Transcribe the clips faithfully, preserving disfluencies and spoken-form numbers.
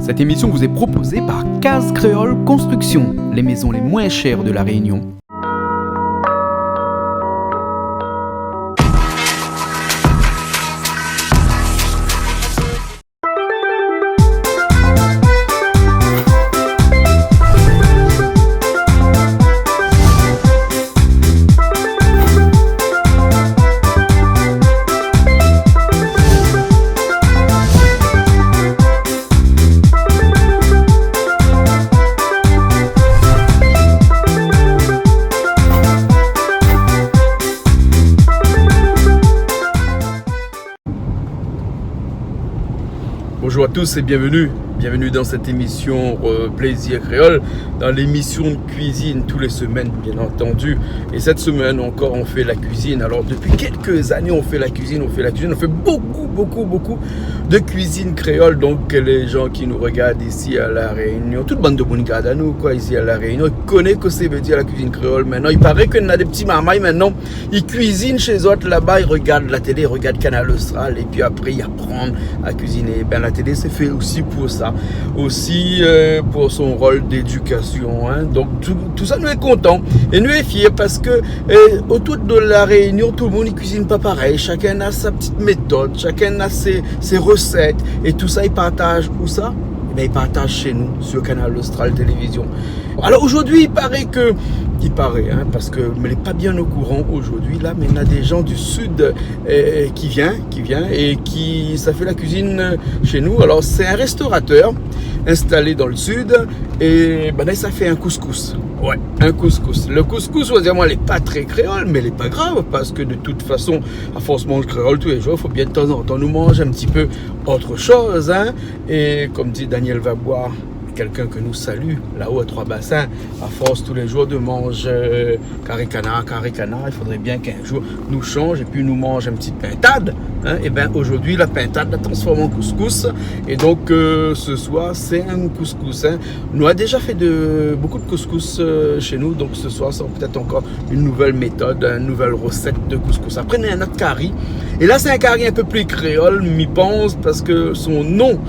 Cette émission vous est proposée par Case Créole Construction, les maisons les moins chères de La Réunion. Bonjour à tous et bienvenue. Bienvenue dans cette émission, euh, Plaisir Créole, dans l'émission de cuisine tous les semaines, bien entendu. Et cette semaine encore, on fait la cuisine. Alors, depuis quelques années, on fait la cuisine, on fait la cuisine, on fait beaucoup, beaucoup, beaucoup de cuisine créole. Donc, les gens qui nous regardent ici à La Réunion, tout bann demoun i gard anou, koi, ici à La Réunion, i koné kosa i vé dir la cuisine créole. Maintenant, i paré ke néna dé ti marmay, maintenant, i kuizine shé zot laba, i rogard la télé, i rogard Kanal Austral, épi apré, i aprann a kuiziné. Bin, la télé, sé fé osi pou sa. Osi, euh, pou son rol d'édikasion, hein. Donk, tout, tout sa, nou lé kontan é nou lé fièr parske, euh, otour de La Réunion, tout le moun i kuizine pa parèy. Shakinn na sa ti métod, shakinn na sé, sé rosèt, é tout sa, i partaz ousa ? Ébin, i partaz shé nou, sur Kanal Austral Télévision. Alors aujourd'hui, il paraît que, il paraît, hein, parce que, mé lé pa bien au courant aujourd'hui, là, mais il y a des gens du sud, euh, qui vient, qui vient et qui, ça fait la cuisine chez nous. Alors, c'est un restaurateur installé dans le sud et, ben, là, ça fait un couscous. Ouais, un couscous. Le couscous, on va dire, moi, il est pas très créole, mais il est pas grave parce que de toute façon, à force de manger créole tous les jours, il faut bien de temps en temps nous manger un petit peu autre chose, hein. Et comme dit Daniel Vabois, quelqu'un que nous salue, là-haut à Trois-Bassins, à force tous les jours de manger, euh, kari kanar, kari kanar, il faudrait bien qu'un jour nous change et puis nous mange un petit pintade, hein. Et ben, aujourd'hui, la pintade la transformé en couscous. Et donc, euh, ce soir, c'est un couscous, hein. Nou la déjà fait de, beaucoup de couscous, euh, chez nous. Donc ce soir, c'est peut-être encore une nouvelle méthode, une nouvelle recette de couscous. Après, néna un autre kari. Et là, c'est un kari un peu plus créole, mi pans, parce que son nom,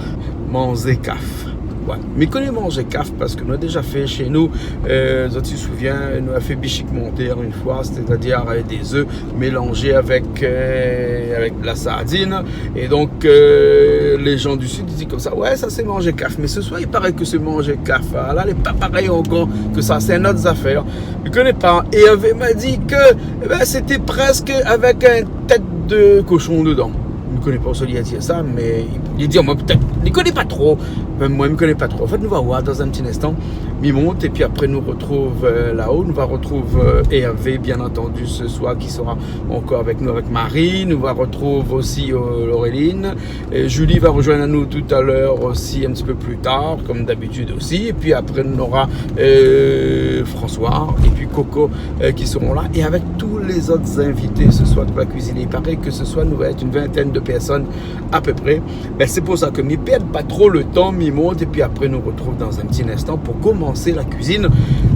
Manzé Kaf. Ouais. Mi koné Manzé Kaf parce que nou la déjà fait chez nous. Euh, zot i souvien, nou la fait bichik monter une fois, c'est-à-dire, euh, des œufs mélangés avec, euh, avec de la sardine. Et donc, euh, les gens du sud, ils disent comme ça, « Ouais, ça, c'est Manzé Kaf. » Mais ce soir, il paraît que c'est Manzé Kaf. Ah, là, lé pa parèy encore que ça. C'est une autre affaire. Mi koné pa. Et Hervé m'a dit que, eh ben, c'était presque avec un tête de cochon dedans. Mi koné pa ousa li la dir sa, mé li la di amoin pétèt, mi koné pa tro. Enfin, moin, mi koné pa tro. En fait, nou va voir dans un petit instant. Mi mont, et puis après, nou retrouve, euh, là-haut. Nou va retrouve, euh, Hervé, bien entendu, ce soir, qui sera encore avec nous, avec Marie. Nou va retrouve aussi, euh, Laureline. Et Julie va rejoindre nous tout à l'heure aussi, un petit peu plus tard, comme d'habitude aussi. Et puis après, nou nora, euh, François et puis Coco, euh, qui seront là. Et avec tous les autres invités ce soir de la cuisine, il paraît que ce soir, nous va être une vingtaine de personnes à peu près. Ben, c'est pour ça que mi pèrd pa tro le tan, mi mont, et puis après, nou retrouve dans un petit instant pour commencer la cuisine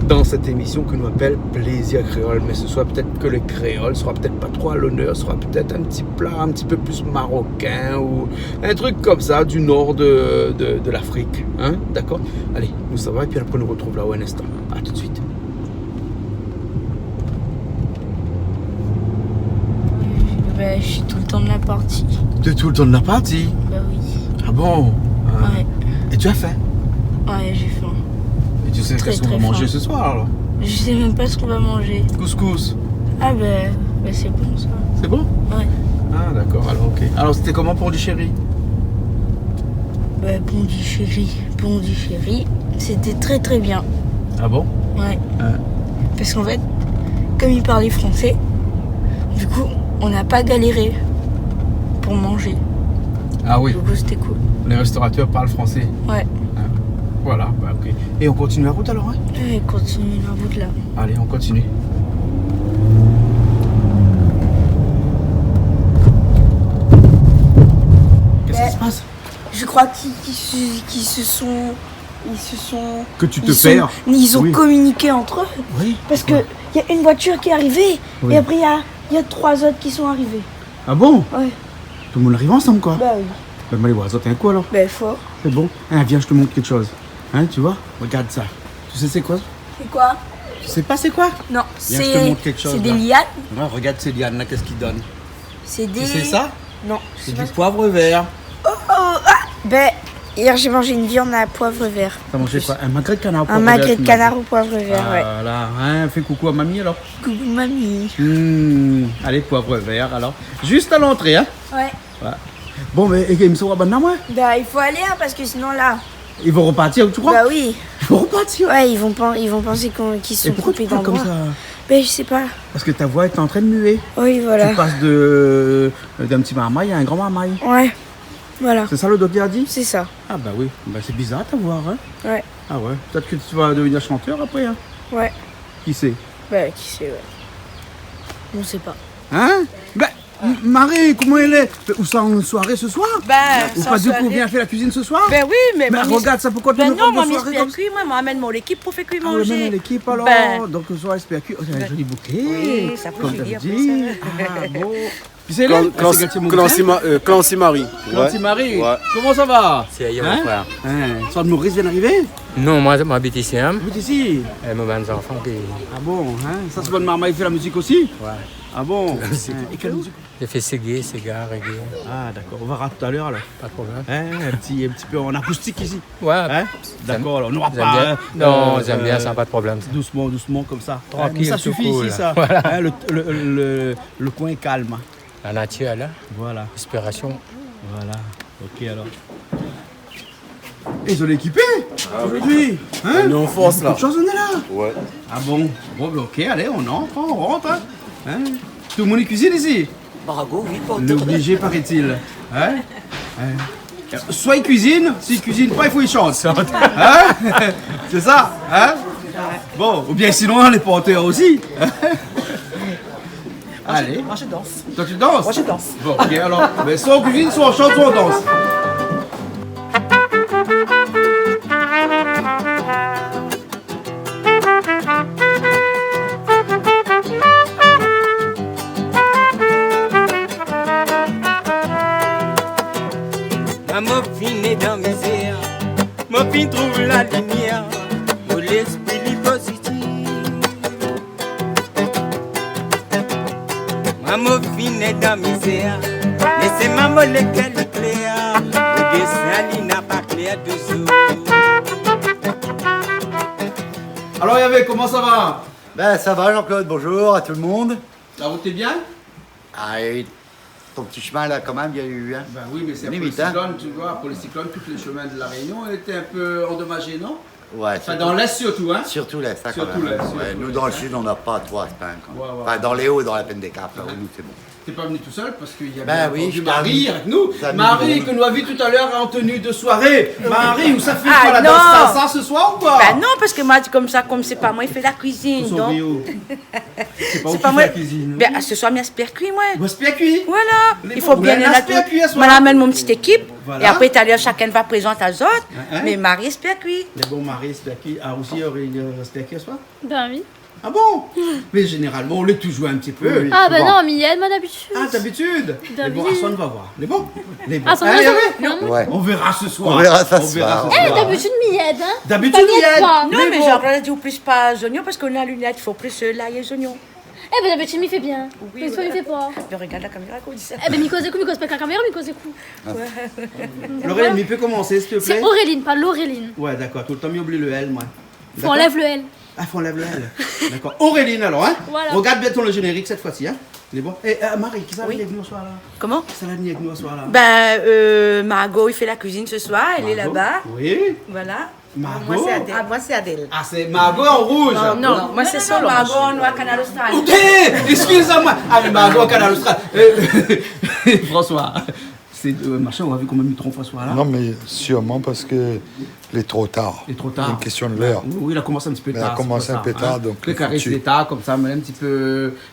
dans cette émission que nou appelle Plaisir Créole. Mais ce soir, peut-être que le créole sera peut-être pas trop à l'honneur, sera peut-être un petit plat un petit peu plus marocain ou un truc comme ça du nord de, de, de l'Afrique, hein, d'accord ? Allez, nou sava, et puis après, nou retrouve là-haut un instant. À tout de suite. Euh, ben, je suis tout le temps de la partie. Tu es tout le temps de la partie ? Bah oui. Ah bon ? Hein. Ouais. Et tu as faim ? Ouais, j'ai faim. Et tu sais qu'est-ce qu'on va manger ce soir, alors ? Je sais même pas ce qu'on va manger. Couscous. Ah ben, ben c'est bon, ça. C'est bon ? Ouais. Ah, d'accord, alors, ok. Alors, c'était comment, Pondichéry ? Ben, Pondichéry, Pondichéry, c'était très, très bien. Ah bon ? Ouais. Hein. Parce qu'en fait, comme ils parlaient français, du coup, on n'a pas galéré pour manger. Ah oui. Du coup, c'était cool. Les restaurateurs parlent français. Ouais. Hein. Voilà, bah, ok. Et on continue la route alors, hein ? Ouais, continue la route là. Allez, on continue. Qu'est-ce qui se passe ? Je crois qu'ils, qu'ils se, qu'ils se sont, ils se sont, Que tu te perds. Ils ont communiqué entre eux. Oui. Parce que il y a une voiture qui est arrivée, et après, il y a, il y a trois autres qui sont arrivés. Ah bon ? Ouais. Tout le monde arrive ensemble, quoi. Bah oui. Ben, mi va alé voir zot in kou, alors. Ben, fort. C'est bon ? Hein, viens, je te montre quelque chose. Hein, tu vois ? Regarde ça. Tu sais c'est quoi ? C'est quoi ? Tu sais pas c'est quoi ? Non, c'est des lianes. Viens, je te montre quelque chose, là. Ouais, regarde ces lianes-là, qu'est-ce qu'ils donnent ? C'est des... Tu sais ça ? Non, je sais pas. C'est du poivre vert. Oh, oh, ah ! Ben, hier, j'ai mangé une viande à poivre vert. T'as mangé quoi ? Un magret de canard au poivre vert, tu m'as dit. Un magret de canard au poivre vert, ouais. Ah, là, hein, fais coucou à mamie, alors. Coucou, mamie. Hmm, allez, poivre vert, alors. Juste à l'entrée, hein ? Ouais. Voilà. Bon, mé, é, é, mi sava banna, moin ? Bah, il faut aller, hein, parce que sinon, là... Ils vont repartir, tu crois ? Bah oui. Ils vont repartir. Ouais, ils vont pen-, ils vont penser qu'on, qu'ils sont trompés d'endroit. Et pourquoi tu parles comme ça ? Ben, je sais pas. Parce que ta voix est en train de muer. Oui, voilà. Tu passes de, d'un petit marmaille à un grand marmaille. Ouais, voilà. C'est ça le docteur a dit ? C'est ça. Ah bah oui, bah c'est bizarre ta voix, hein ? Ouais. Ah ouais, peut-être que tu vas devenir chanteur après, hein ? Ouais. Qui sait ? Bah, qui sait, ouais. On sait pas. Hein ? Bah, M-, Marie, koman i lé ? Ou sort an soiré ce soir ? Ben, ou pa di ke ou vien fé la kuizine ce soir ? Ben oui, mé... Mé moin, mi... Regarde sa, pourquoi tu ne fais pas de soirée comme ça ? Ben non, moin, mi espèr kui, moin, moin amèn mon lékip pou fé kui manzé. Ah, ou amèn lékip, alors. Ben. Donc, ce soir, espèr kui. Oh, c'est un joli bouquet, comme d'habitude. Oui, sa fé plésir, sa. Ah, bon. Qui c'est, là ? Clan-, Clan-, c'est Clancy Marie. Clancy Marie. Ouais. Clancy Marie. Ouais. Comment ça va ? Sa va, mon frèr. Hein ? Hein, sort Maurice vien d'arivé ? Non, moin, moin abit isi, hein. Ou abit isi ? É mon bann zanfan ki... Ah bon, hein ? Sa, sé bann marmay i fé la mizik osi ? Ouais. Ah bon ? Tout la mizik. Hein, é kèl mizik ? Li fé séga, séga, reggae. Ah, d'accord. On verra tout à l'heure, alors. Pas de problème. Hein, un petit, un petit peu en acoustique ici. Ouais. Hein ? D'accord, alors, on n'aura pas, hein, euh, euh, doucement, doucement, comme ça. Tranquille, tout cool. Hein, mais ça suffit ici, ça. Voilà. Hein, le, le, le, le coin est calme. La nature, là. Voilà. Inspiration. Voilà. Ok, alors. É zot lé ékipé zordi, hein ? Nou lé an fors, la. Tout shoz, nou lé la. Ouais. Ah bon ? Bon, ben, ok, allez, on entre, on rentre, hein. Hein ? Tout le monde i kuizine isi ? Margot, oui, pas... Lé oblizé, paraît-il. Hein ? Hein ? Soi i kuizine, si i kuizine pa, i fo i shant. Hein ? Sé sa, hein ? Bon, oubien sinon, lé pantèr osi. Allez. Moi, je, moi, je danse. Toi, tu danses ? Moi, je danse. Bon, ok, alors, ben, soit on cuisine, soit on chante, soit on danse. Moin, moin fine dan mizèr, moin fine trouv la limièr, mon léspri li pozitif. Moin, moin fine dan mizèr, mé sé moin mon lékèl lé klèr. Lo désin li na pa klèr dé zour. Alors, Hervé, comment ça va ? Ben, ça va, Jean-Claude, bonjour à tout le monde. La route est bien ? Ah, et ton petit chemin, là, quand même, il y a eu, hein, limite, hein. Ben oui, mais c'est après le cyclone, tu vois, après le cyclone, tous les chemins de La Réunion étaient un peu endommagés, non ? Ouais, surtout, dans l'Est surtout, hein ? Surtout l'Est, hein, quand même. Surtout l'Est, ouais. Surtout l'Est, hein. Nous, dans le Sud, on n'a pas trop à se plaindre, quand même. Ouais, ouais. Enfin, dans les Hauts, dans la Plaine des Cafres, là où nous, c'est bon. T'es pas venu tout seul parce qu'il y a bien entendu Marie avec nous. Ben oui, je t'invite. Marie, que nous avons vu tout à l'heure en tenue de soirée. Marie, ou sa fé koi, la dans salsa ce soir ou quoi ? Ah non. Ben non, parce que moin, di konmsa, konm sé pa moin i fé la kuizine, donk. Sé pa ou ki fé la kuizine, hein ? Ben, ce soir, mi espèr kui, moin. Ou espèr kui ? Voilà. Lé bon, ou la espèr kui, ce soir. Moin la amèn mon ti ékip. Voilà. É apré, talèr, shakinn va prézant azot. Hein, hein ? Mé Marie espèr kui. Lé bon, Marie espèr kui. Ah, osi, Aurélie, euh, espèr kui, ce soir ? Ben oui. Ah bon ? Mais généralement, on l'est toujours un petit peu. Oui, oui, souvent. Ah ben non, mi èd, moin, d'abitid. Ah, d'abitid ? Ben oui. Lé bon, aswar nou va voir. Lé bon ? Lé bon. Aswar nou va voir. Allez, Hervé ? Ouais. On verra ce soir. On verra ce soir. On verra ce soir. Eh, d'abitid mi èd, hein. D'abitid mi èd. T'inquiète pas. Non, mais Jean-Claude la di ou plis pa zoignon parce que na linèt, i fo plis, euh, lay é zoignon. Eh ben, d'abitid mi fé bien. Oui, voilà. Mé mi fé pa. Mais regarde la caméra, koman i di sa. Eh ben, mi koz ékou, mi koz pa èk la kaméra, mi koz ékou. Ouais. Laureline, mi pé komansé, s'il te plaît ? C'est Auréline, pas Laureline. Ouais, d'accord. Tout le tan mi oubli le L, moin. D'accord ? Fo anlèv le L. Ah, fo anlèv le L. D'accord. Auréline, alors, hein ? Voilà. Regarde bien ton, le générique cette fois-ci, hein ? Lé bon. É, euh, Marie, kisa la ni èk nou aswar la ? Comment ? Kisa la ni èk nou aswar la ? Ben, euh, Margot i fé la kuizine ce soir, elle est là-bas. Margot ? Oui. Voilà. Margot ? Moin, c'est Adèle. Ah, moin, c'est Adèle. Ah, c'est Margot en rouge. Non, non, moin, c'est Solange. Non, non, non, Margot, nou, à Kanal Austral. Ok, excusez-moi. Ah, mais Margot, Kanal Austral. Euh, François. Sé, euh, machin, ou la vi koman mi tronp aswar la ? Non, mé sirman parske lé tro tar. Lé tro tar. Sé in késtion de lèr. Oui, oui, la komans in ti pé tar, sé pou sa, hein. La komans in pé tar, donk lé foutu. Lé karis lé tar, konmsa, mé in ti pé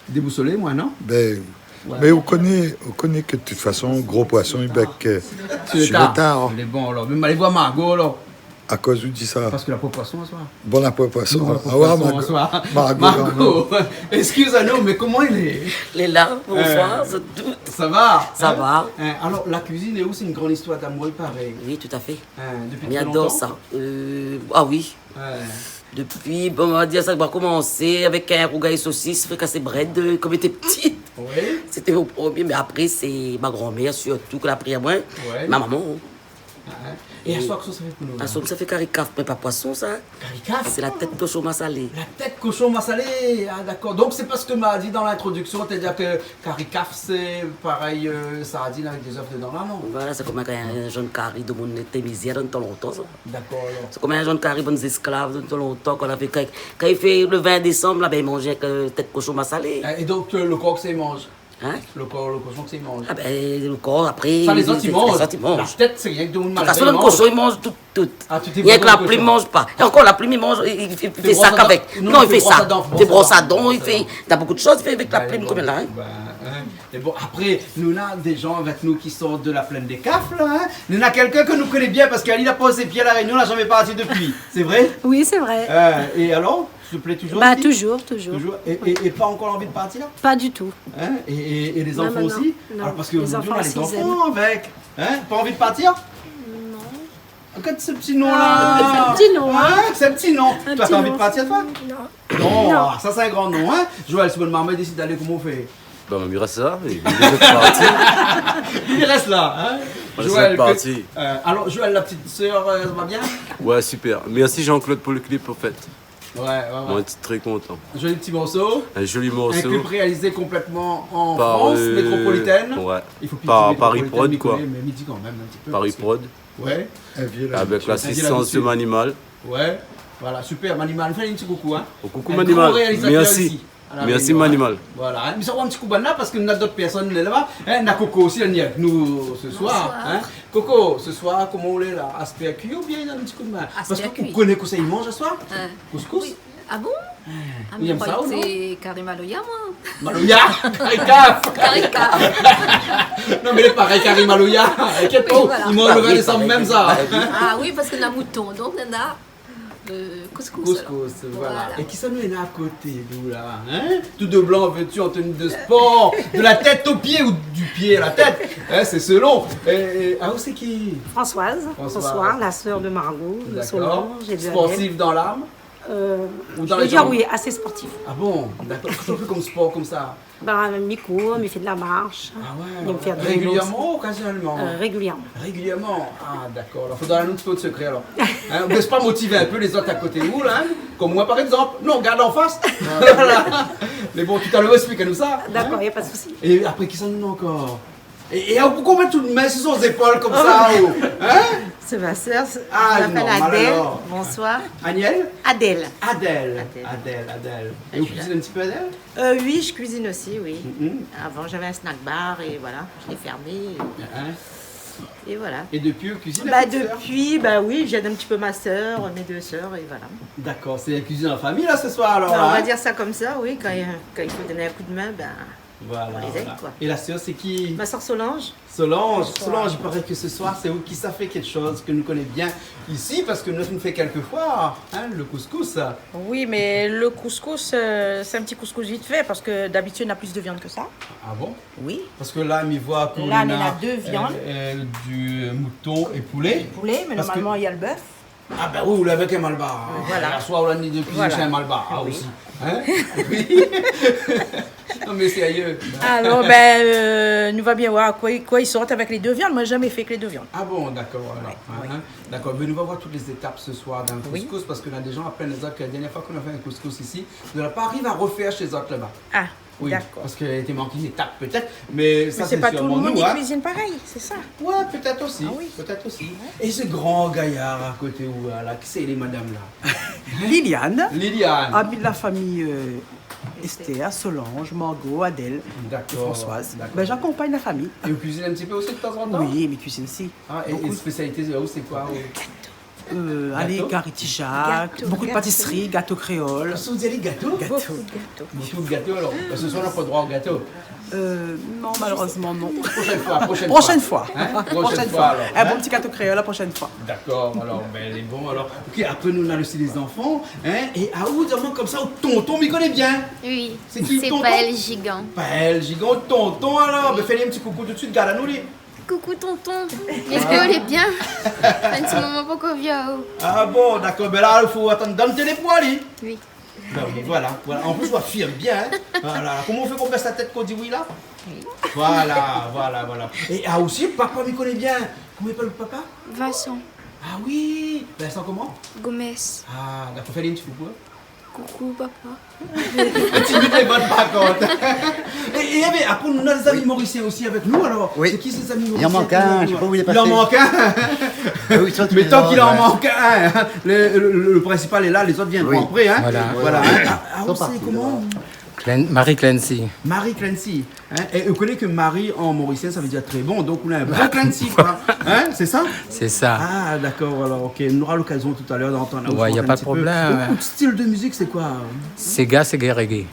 déboussolé, moin, non ? Ben, ouais. Mé ou koné, ou koné ke de tout fason, gro poison i bèk, euh, su le tar. Sur le tard. Lé bon, alor. Mé alé voir Margot, alor. Akoz ou di sa ? Parske la poin poison aswar. Bon, la poin poison. Nou la poin poison aswar. Margot, Margot, eskiz anou, mé koman i lé ? Lé la, bonsoir, zot tout. Sa va ? Sa va. Alor, la kuizine é ou, sé in gran istwar d'amour, i paré. Oui, tout à fait. Dopi trè lontan ? Mi ador sa. Euh, ah oui. Dopi, bon, on va dire sa, ma komansé avèk in rougay sosis, frikasé brèd, euh, kan mi té piti. Oui. Sété mon promié, mé apré, sé ma granmèr sirtou ke la apri amoin. Ma momon. Ah, hein. É aswar, kosa ou sa fé pou nou la ? Aswar, mi sa fé kari kaf, mé pa poison, sa. Kari kaf ? Sé la tèt koshon masalé. La tèt koshon masalé. Ah, dakor. Donk, sé parske ma di dan lintrodiksion, sétadir ke kari kaf, sé parèy, euh, sardine avèk dé zèf dedan la, non ? Voilà, sé konm in, in zone kari de moun té mizèr dan tan lontan, sa. Dakor, alor. Sé konm in zone kari bann zésklav dan tan lontan, kan la fé, kan, kan i fé le vingt décembre, la, bin, i manz avèk, euh, tèt koshon masalé. Ah, é donk, euh, le kor, kosa i manz ? Hein ? Le kor, le koshon, kosa i manz ? Ah bin, le kor, apré, sa, lézot i manz. Lézot i manz. La tèt, sé rienk demoun malin i manz. De tout fason, le koshon, i manz tout, tout. Ah, tout i manz. Rienk la plim i manz pa. É ankor, la plim i manz, i, i, i fé sak avèk. Non, i fé sa. I fé bros a dan, i fé, na bonpé de shoz i fé avèk la plim, konm la, hein. Bin, hein. É bon, apré, nou néna dé zan avèk nou ki sort de la plaine des Cafres, la, hein. Nou néna kèlkin ke nou koné bien, parske li la poz pié La Rénion, la zamé parti dopi. Sé vré ? Oui, sé vré. Euh, é alor ? Sa i plé touzour isi ? Bah, touzour, touzour. Touzour. É, é, é pa ankor anvi de partir ? Pas du tout. Hein ? É, é, é lé zanfan osi ? Non, non, non. Alor, parske zordi nou na lé zanfan avèk. Hein ? Pa anvi de partir ? Non. Regard se ti non la. Ah, sé in ti non, hein. Hein ? Sé in ti non. Toi, ou la anvi de partir, toi ? Non. Non, ah, sa sé in gran non, hein. Joël, si out momon i désid d'alé, koman ou fé ? Bin, mi rès la, é mi lès parti. Li rès la, hein. Moin, mi lès parti. Joël, ke, euh, alor, Joël, la petite sœur, euh, ça va bien ? Ouais, super. Merci Jean-Claude pour le clip, au fait. Ouais, ouais, ouais. Moin, mi lé trè kontan. Joli ti morso. In zoli morso. In clip réalisé konplètman an Frans, euh, métropolitèn. Par, ouais. Par Paris Prod, koi. I fo pi dir métropolitèn, mi koné, mé mi di kan mèm in ti pé, Paris Prod. Ouais. Avèk lasistans de Manimal. Ouais. Voilà, super, Manimal. Fé in ti koukou, hein. Koukou Manimal. In gran réalizatèr isi. Merci. Manimal. Voilà, hein. Mé sa, in ti kou bann la, parske nou na dot pèrsone laba, hein, na Coco osi, li lé avèk nou se soir, hein. Bonsoir. Coco, se soir, koman ou lé la ? Aspé kui oubien ou done in ti kou d'min ? Aspé kui. Parske ou koné kosa i manz se soir ? Hein. Kouskous. Oui. Ah bon ? Ah, mé mi kroi sé kari maloya, moin. Maloya ? Kari kaf. Kari kaf. Non, mé lé parèy, kari maloya. Inkièt pa, i manz le vingt décembre mèm, sa. Oui, voilà. Ah oui, parske na mouton, donk na Euh, kouskous, alor. Kouskous, voilà. Voilà. É kisa nou néna a koté de ou la, hein ? Tout de blanc vêtu, en tenue de sport, de la tête aux pieds ou du pied à la tête, hein, c'est selon. É, é, ah, ou sé ki ? Françoise. Françoise. Bonsoir, la sœur de Margot, de Solange et de Adèle. D'accord. Sportive dans l'âme ? Euh, ou dans les jambes ? Je vais dire oui, assez sportive. Ah bon, d'accord. Kosa ou fé konm spor konmsa ? Ben, mi kour, mi fé de la marsh. Ah ouais, ouais. Mi fé de vélo. Régulièrement ou occasionnellement ? Euh, régulièrement. Régulièrement. Ah, d'accord. Alor, fodra nou in ti pé de sekré, alor. Hein, ou lès pa motivé in pé lézot a koté ou, la, hein ? Konm moin, par égzanp. Non, gard an fas. Voilà. Mé bon, talèr, esplik anou sa, hein ? D'accord, y a pas de souci. É apré, kisa nou néna ankor ? É, é poukosa ou mèt out min si son zépol konmsa, oh ? Hein ? C'est ma sœur, c'est, je m'appelle Adèle. Ah, normal, alor. Bonsoir. Aniel ? Adèle. Adèle. Adèle. Adèle, Adèle. É ou kuizine in ti pé, Adèle ? Euh, oui, je cuisine aussi, oui. Mhm. Avant, j'avais un snack bar et voilà, je l'ai fermé et, et voilà. Et depuis, ou kuizine avèk out sœur ? Bah, depuis, bah oui, j'aide un petit peu ma sœur, mes deux sœurs, et voilà. D'accord, c'est la cuisine en famille, là, ce soir, alors, hein ? Bah, on va dire ça comme ça, oui, quand il, quand il faut donner un coup de main, ben, on les aide, quoi. Voilà, voilà. Et la sœur, c'est qui ? Ma sœur Solange. Solange, bonsoir. Solange, il paraît que ce soir, c'est vous qui savez quelque chose que nous connaissons bien ici, parce que nous, on fait quelquefois, hein, le couscous. Oui, mais le couscous, euh, c'est un petit couscous vite fait, parce que d'habitude, on a plus de viande que ça. Ah bon ? Oui. Parce que là, mi voi ke nou néna dé viann. Là, on a deux viandes. Euh, euh, du mouton et poulet. Et poulet, mais normalement, il y a le bœuf. Ah ben oui, ou lé avèk in malbar, hein. Voilà. Aswar, ou la ni dé kuizine, sé in malbar, hein, osi. Hein ? Oui. Non, mé sérié. Alor, ben, euh, nou va bien voir koi, koi i sort avèk lé dé viann. Moin, la zamé fé èk lé dé viann. Ah bon, d'accord, alor, hein, hein. D'accord, mé nou va voir toutes les étapes ce soir dans le couscous, parske na dé zan i apèl anou, la dernière fois qu'on a fait un couscous ici, nou la pa ariv a refèr shé zot laba. Ah. Oui, d'accord. Parske té i mank in étap pétèt, mé sa, sé sirman nou, hein. Mais c'est pas tout le monde qui cuisine pareil, c'est ça. Ouais, pétèt osi, pétèt osi. Ah oui. Ouais. É se gran gayar a koté ou la, la, kisa i lé, madam la ? Liliane. Liliane. Ami de la famille, euh, Esther, Solange, Margot, Adèle et Françoise. D'accord, d'accord. Ben, j'accompagne la famille. É ou kuizine in ti pé osi de tan zan tan ? Oui, mi kuizine osi. Beaucoup. Ah, é, é spésialité, sé koi, ou ? Euh, allez, Gato. Gary Tijac, gato, beaucoup de gato. Pâtisserie, gato kréol. Kosa ou di, gato ? Gato. Beaucoup de gâteaux. Bonpé gato, alor. Sé soir, nou na pa droi o gato. Euh, non, malheureusement, non. Prochaine fois, prochaine fois. Prochaine fois. Hein ? Prochaine fois, alor, hein ? Un bon petit gâteau créole la prochaine fois. D'accord, alor, bin, lé bon, alor. Ok, apré, nou, nou na le, sé lé zanfan, hein ? É aou, di amoin konmsa, out tonton, mi koné bien. Oui, sé ki, out tonton ? Paël Gigant. Paël Gigant, out tonton, alor. Oui. Bin, fé ali in ti koukou tout de suite, gard anou, li. Coucou tonton, j'espère que vous allez bien. Un petit moment poko vi aou. Ah bon, d'accord, bin la, i fo atann dan télé pou ali. Oui. Ben oui, voilà, voilà. En plus, ou afirm bien, hein. Voilà. Koman ou fé pou bès la tèt kan ou di oui la ? Oui. Voilà, voilà, voilà. É, ah, osi, papa, mi koné bien. Koman i apèl papa ? Vincent. Ah oui, Vincent koman ? Gomez. Ah, dakor, fé ali in ti koukou, hein. Coucou, papa. Ti mèt lé bone, par kont. É, é, mé apré, nou na dé zami morisien osi avèk nou, alor. Oui. Sé ki sé zami morisien ? I an mank in, mi koné pa ousa li lé pasé. I an mank in. Oui, sa, tu... Mé tan k'i an mank in, le, le, le, le prinsipal lé la, lézot i viendront apré, hein. Oui. Voilà. Voilà, hein. Ah, ah, ou sé koman ? Clen-, Marie Clancy. Marie Clancy. Hein, é ou koné ke Marie an morisien, sa i vé dir très bon, donk ou na in bon Clancy, koi. Hein, sé sa ? Sé sa. Ah, dakor, alor, ok. Nou nora lokazion talèr d'antann aou shant in ti pé. Ouais, y a pas de problème. Out, out stil de mizik, sé koi ? Séga, séga reggae.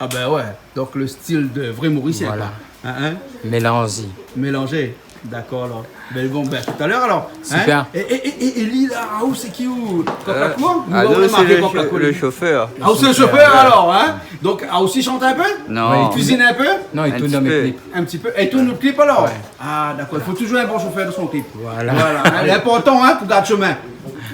Ah ben ouais, donk le stil de vré morisien, koi. Voilà. Hein, hein ? Mélanzé. Mélanzé. Dakor, alor. Ben bon, ben, talèr, alor. Hein ? Super. É, é, é, é, é li la, ah, ou sé ki ou ? Kok la kour ? Euh, ah non, sé le cho-, le chofèr. Ah, ou sé le chofèr, alor, hein ? Donk, ah, ou osi i shant in pé ? Non. Ou kuizine in pé ? Non, i tourn dan mé klip. In ti pé. In ti pé. É i tourn out klip, alor ? Ouais. Ah, dakor. I fo touzour in bon chofèr dan son klip. Voilà. Voilà, hein, lé inportan, hein, pou gard shomin.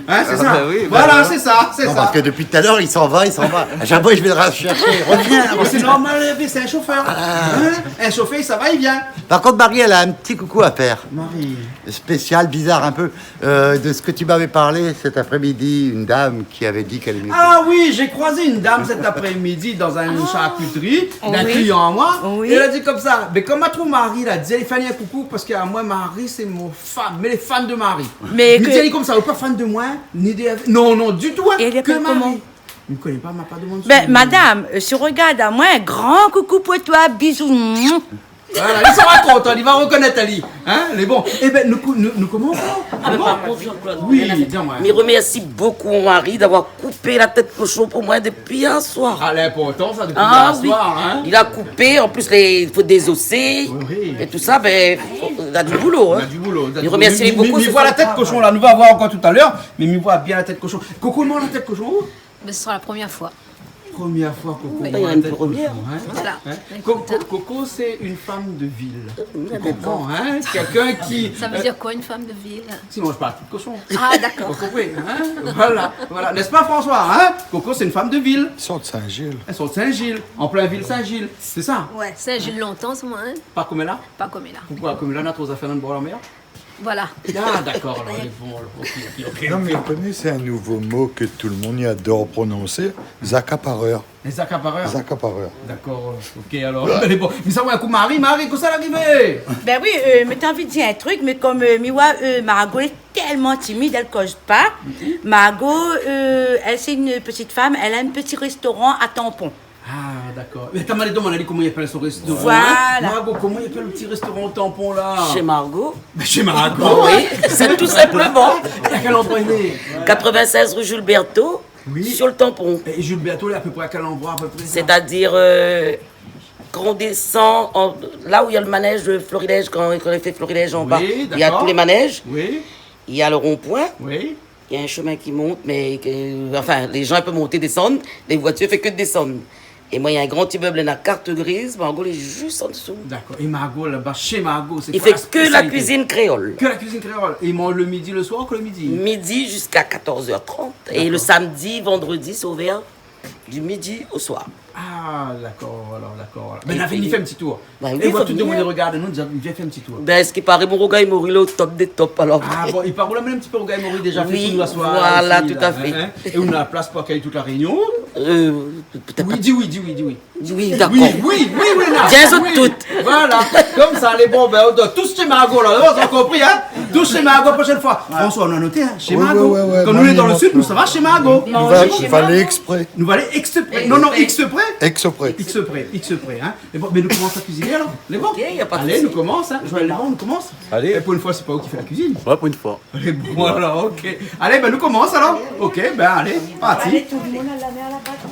Hein, sé sa ? Ah, ben oui, ben voilà. Voilà, sé sa, sé sa. Non, parske dopi talèr, li s'en va, li s'en va. À chaque fois, je vais le rechercher. Reviens, reviens. Mé sé normal, sé in chofèr. Ah. Hein ? In chofèr, i sava, i vien. Par kont, Marie, èl a in ti koukou a fèr. Marie. Spésial, bizar in pé, euh, de ce que tu m'avais parlé cet après-midi, une dame qui avait dit qu'elle aimait... Ah oui, j'ai croisé une dame cet après-midi dans une charcuterie, d'un client à moi, et elle a dit comme ça, mais comme ma trouvé Marie la di, fé ali in koukou, parske amoin, Marie, sé mon fan, mé lé fan de Marie. Mé mi di ali konmsa, ou lé pa fan de moin, ni de... Non, non, ditou, hein, ke Marie. É li apèl koman ? Mi koné pa, ma pa domann son nom. Ben, madam, euh, si ou rogard amoin, in gran koukou pou toi, bizou. Voilà, li sra kontan, li va rokonèt ali. Hein, lé bon. Ében, nou kou-, nou, nou komans, non ? Ah, ben, par kont, Jean-Claude, oui, di amoin. Mi remèrsi bokou mon mari d'avoir koupé la tèt koshon pou moin dopi yèr soir. Ah, lé inportan sa, dopi yèr soir, hein ? Ah oui. Li la koupé, an plis, lé, i fo dézosé, oui, oui, é tousa, ben, fo, na di boulo, hein. Na di boulo. Mi remèrsi bokou. Mi, mi, mi voi la tèt koshon la, nou va voir ankor talèr, mé mi voi bien la tèt koshon. Koko, non, la tèt koshon, ou ? Ben, ce sera la première fois. Première fois, Coco, oui, voit la tête cochon, hein. Voilà. Hein ? Écoute, Co-, Co-, Coco, c'est une femme de ville. Euh, d'accord. Tu comprends, hein ? Quelqu'un qui, euh... Ça veut dire quoi, une femme de ville ? Qui mange pas la tête cochon. Ah, d'accord. Vous comprenez, hein ? Voilà, voilà. N'est-ce pas, François, hein ? Coco, c'est une femme de ville. Sort Saint-Gilles. Elle sort Saint-Gilles, en plein ville Saint-Gilles. C'est ça ? Ouais, Saint-Gilles longtemps, c'est moi, hein ? Pas comme elle a ? Pas comme elle a. Pourquoi ? Comme elle a trop affaires dans le bord de la mer ? Voilà. Ah, d'accord, alors, elle est bon, alors. Ok, ok, ok. Non, mais vous connaissez un nouveau mot que tout le monde y adore prononcer, les accapareurs. Les accapareurs ? Les accapareurs. D'accord, ok, alors, elle est bon. Mé sa, ouais, kou Marie, Marie, kosa la arivé ? Ben oui, euh, mi té anvi dir in trik, mé kom, euh, mi voi, euh, Margot lé tèlman timid, èl koz pa. Mhm. Margot, euh, elle, c'est une petite femme, elle a un petit restaurant à Tampon. Ah, d'accord. Mé atann, mi sa domann ali koman i apèl son restoran, hein ? Voilà. Margot, koman i apèl le ti restoran Tampon la ? Chez Margot. Ben, chez Margot. Oui, c'est tout simplement. Et à quel endroit il est ? Quatre-vingt-seize rue Jules Berthaud, oui, sur le Tampon. Et Jules Berthaud, il est à peu près à quel endroit, à peu près, ça ? C'est-à-dire, euh, quand on descend, en, là où il y a le manège de Florilège, quand, quand on fait Florilège en bas, oui, il y a tous les manèges. D'accord. Oui. Il y a le rond-point. Oui. Il y a un chemin qui monte, mais que, enfin, les gens peuvent monter, descendre, les voitures fait que descendre. Et moi, il y a un grand immeuble, la carte grise, Margot, elle est juste en dessous. D'accord. Et Margot, là-bas, chez Margot, c'est quoi la spécialité ? Il fait que la cuisine créole. Que la cuisine créole. Et il mange le midi, le soir, que le midi ? Midi jusqu'à quatorze heures trente. D'accord. Et le samedi, vendredi, c'est ouvert du midi au soir. Ah, d'accord, alors, d'accord, alors. Et puis, ben, vien fé in ti tour. Ben oui, fo bien. É tout demoun i rogard anou, di, vien fé in ti tour. Ben, a se ki paré, mon rougay mori lé o top dé top, alor. Ah bon, i paré ou la amenn in ti pé rougay mori déza fé pou nou aswar la osi, la, hein, hein. Oui, voilà, tout à fait. É ou na la plas pou akèy tout La Rényon ? Euh, pétèt pa. Oui, di oui, di oui, di oui. Oui, d'accord. Oui, oui, oui, oui, la. Bien, zot tout. Voilà, konmsa, lé bon, ben, ou doi tous shé Margot la, zot la konpri, hein ? Tous chez Margot, prochaine fois. François, on a noté, hein, chez Margot. Oui, oui, oui, oui. Quand nous, on est dans le sud, nous, ça va chez Margot. Nou va alé ekspré. Nou va alé ekspré. Non, non, ekspré. Ekspré. Ekspré, ekspré, hein. Mé bon, mé nou komans la kuizine alor. Lé bon. Ok, y a pas de souci. Alé, nou komans, hein. Joël, lé bon, nou komans. Alé. É pou in foi, sé pa ou ki fé la kuizine. Ouais, pou in foi. Lé bon, alor, ok. Alé, bin, nou komans alor. Ok, bin, alé, parti. Alé, tout le monde a la main à la pâte.